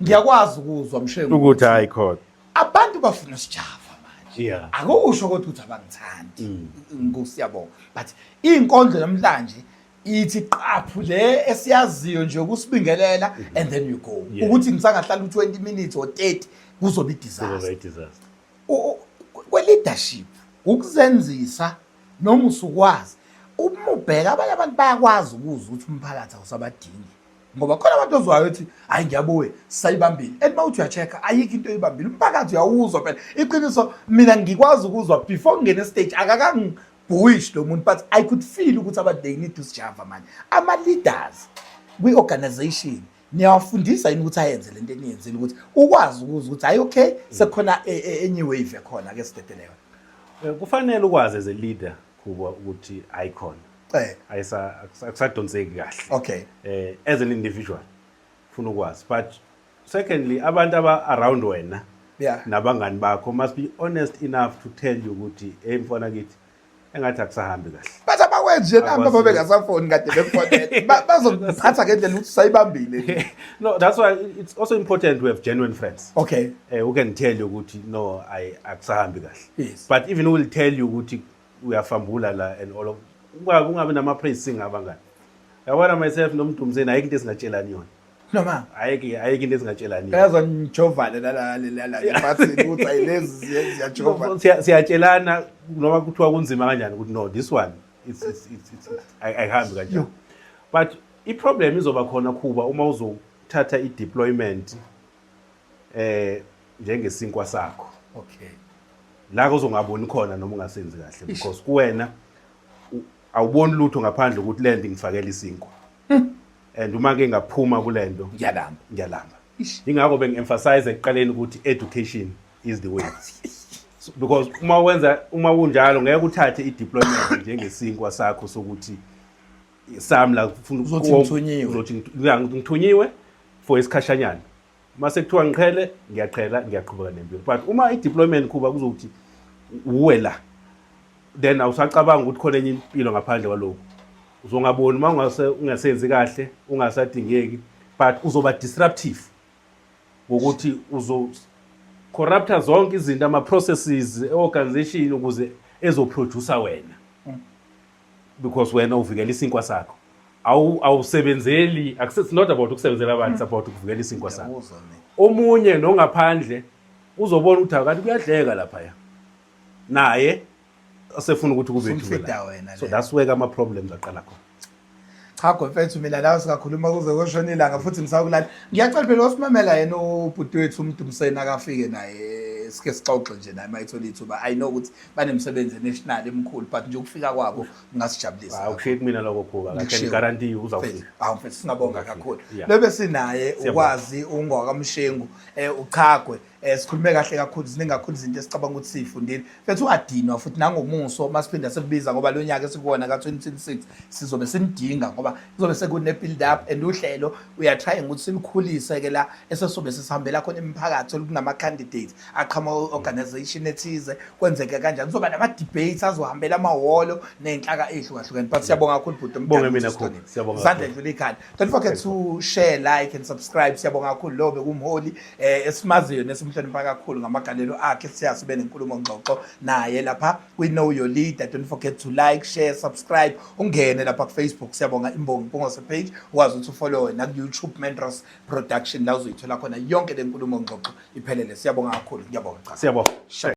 ngiyakwazi ukuzwa, Mshengu, ukuthi hayi khona abantu bafuna usijava manje. Akusho kodwa ukuthi abangithandi, ngusiyabonga, but iy'nkondlo namhlanje ithi qaphu le esiyaziyo nje ukusibingelela and then you go. Ukuthi ngisangahlala u-20 minutes or 30, kuzoba Kuzoba i-disaster. i-disaster. Kwe-leadership ukuzenzisa noma usukwazi uma ubheka abanye abantu bayakwazi ukuzwa ukuthi umphakathi awusabadingi, ngoba khona abantu ozwayo ukuthi hayi, ngiyabuya, sisayibambile, and uma uthi uya-check-a ayikho into oyibambile. Umphakathi uyawuzwa phela iqiniso. Mina ngikwazi ukuzwa before ngingene stage, akakangibhuyishi lo muntu, but I could feel ukuthi abantu, they need usijava manje. Ama-leaders kwi-organization niyawafundisa yini ukuthi ayenze lento eniyenzile, ukuthi ukwazi ukuzwa ukuthi hayi, okay, sekukhona enye wave ekhona, ke sidedele yona? Kufanele ukwazi as a leader, Khuba, ukuthi ayikhona ayisa akusadonseki kahle. As an individual ufuna ukwazi, but secondly abantu aba around wena Nabangani bakho must be honest enough to tell you ukuthi, hey mfana kithi, engathi akusahambi kahle. Bathi abakwenze nje namba Akwaziwa. Babengasafoni kade bekufonela. Bazokuphatha ngendlela ukuthi usayibambile nje. No, that's why it's also important to have genuine friends who can tell you ukuthi no, I akusahambi kahle. But even who will tell you ukuthi uyafambula la and all of ungabi nama-praise singabangani. Yabona, myself noMdumiseni, ayikho into esingatshelani yona. Noma Ayikho into esingatshelani yona. Yazo nijovane la la la bathi ukuthi ayilezi ziyajova. Siyatshelana noma kuthiwa kunzima kanjani ukuthi no, this one it's ayihambi kanjani. But i-problem izoba khona, Khuba, uma uzothatha i-deployment njengesinkwa sakho la kuzongaboni khona noma ungasenzi kahle, because kuwena awuboni lutho ngaphandle ukuthi lento ngifakela isinkwa, and uma ke ngaphuma kulento Ngiyalamba. ngiyalamba. Ingakho bengi-emphasize ekuqaleni ukuthi education is the way. So, because uma wenza, uma kunjalo, ngeke uthathe i-deployment njengesinkwa sakho sokuthi sami la kufuna. Uzothi ngithunyiwe. Uzothi ngithunyiwe for isikhashanyana, mase kuthiwa ngiqhele, ngiyaqhela, ngiyaqhubeka nempilo. But uma i-deployment, kuba kuzokuthi uwe la, then awusacabanga ukuthi khona enye impilo ngaphandle kwalokhu. Uzongaboni uma ungasenzi kahle, ungasadingeki, but uzoba disruptive ngokuthi uzo corrupta zonke izinto, ama-processes e-organization, ukuze ezoproduce wena, because wena uvikela isinkwa sakho. Awusebenzeli, it's not about ukusebenzela abantu, it's about ukuvikela isinkwa sakho. Ngiyakuzwa mina. Omunye nongaphandle uzobona ukuthi akathi kuyadleka laphaya, naye asefuna ukuthi kube Usumfida ithuba wena so le. that's where ama-problems aqala khona. Cha mfethu, mina nawe singakhuluma kuze koshona ilanga futhi ngisakulala. Ngiyacela phela osimamela yena ubhuti wethu uMdumiseni akafike naye, sike sixoxe nje naye mayithola ithuba. I know ukuthi banemsebenzi national emkhulu, but nje ukufika kwabo kungasijabulisa. Hayi, ukushiye kumina lokho, Khuba. I can Ngikushiye. guarantee you uzawufika. Hawu mfethu, singabonga Uzawufika. kakhulu. Lebe sinaye Siyabonga. ukwazi ungwakaMshengu, uchagwe, sikhulume kahle kakhulu, ziningi kakhulu izinto esicabanga ukuthi siyifundile. Mfethu, ungadinwa futhi nangomuso masiphinda sikubiza, ngoba lo nyaka esikuwona ka-2026 sizobe sinidinga, ngoba kuzobe sekune build up and uhlelo we are trying ukuthi silikhulise ke la esesobe sisihambela khona imiphakathi olukunama candidates aqhamuka organization ethize, kwenzeke kanjani, kuzoba nama debates azohambela amahholo ney'nhlaka ey'hlukahlukene. But siyabonga kakhulu, bhuti omdala, Bonge mina ukuthi Khuba. usihloniphe. Siyabonga Izandla kakhulu. edlula ikhanda. Don't forget to share, like and subscribe. Siyabonga kakhulu. Lo bekumholi esimaziyo nesimhlonipha kakhulu ngamagalelo akhe. Siyasibe nenkulumo ngxoxo naye lapha kwi-Know Your Leader. Don't forget to like, share, subscribe, ungene lapha ku-Facebook, Siyabonga Imbongi Mpungose page, ukwazi ukuthi ufollowe naku-YouTube, Mentros Production, la uzoyithola khona yonke le nkulumo ngxoxo iphelele. Siyabonga kakhulu, ngiyabonga. Cha. Siyabonga. Sure.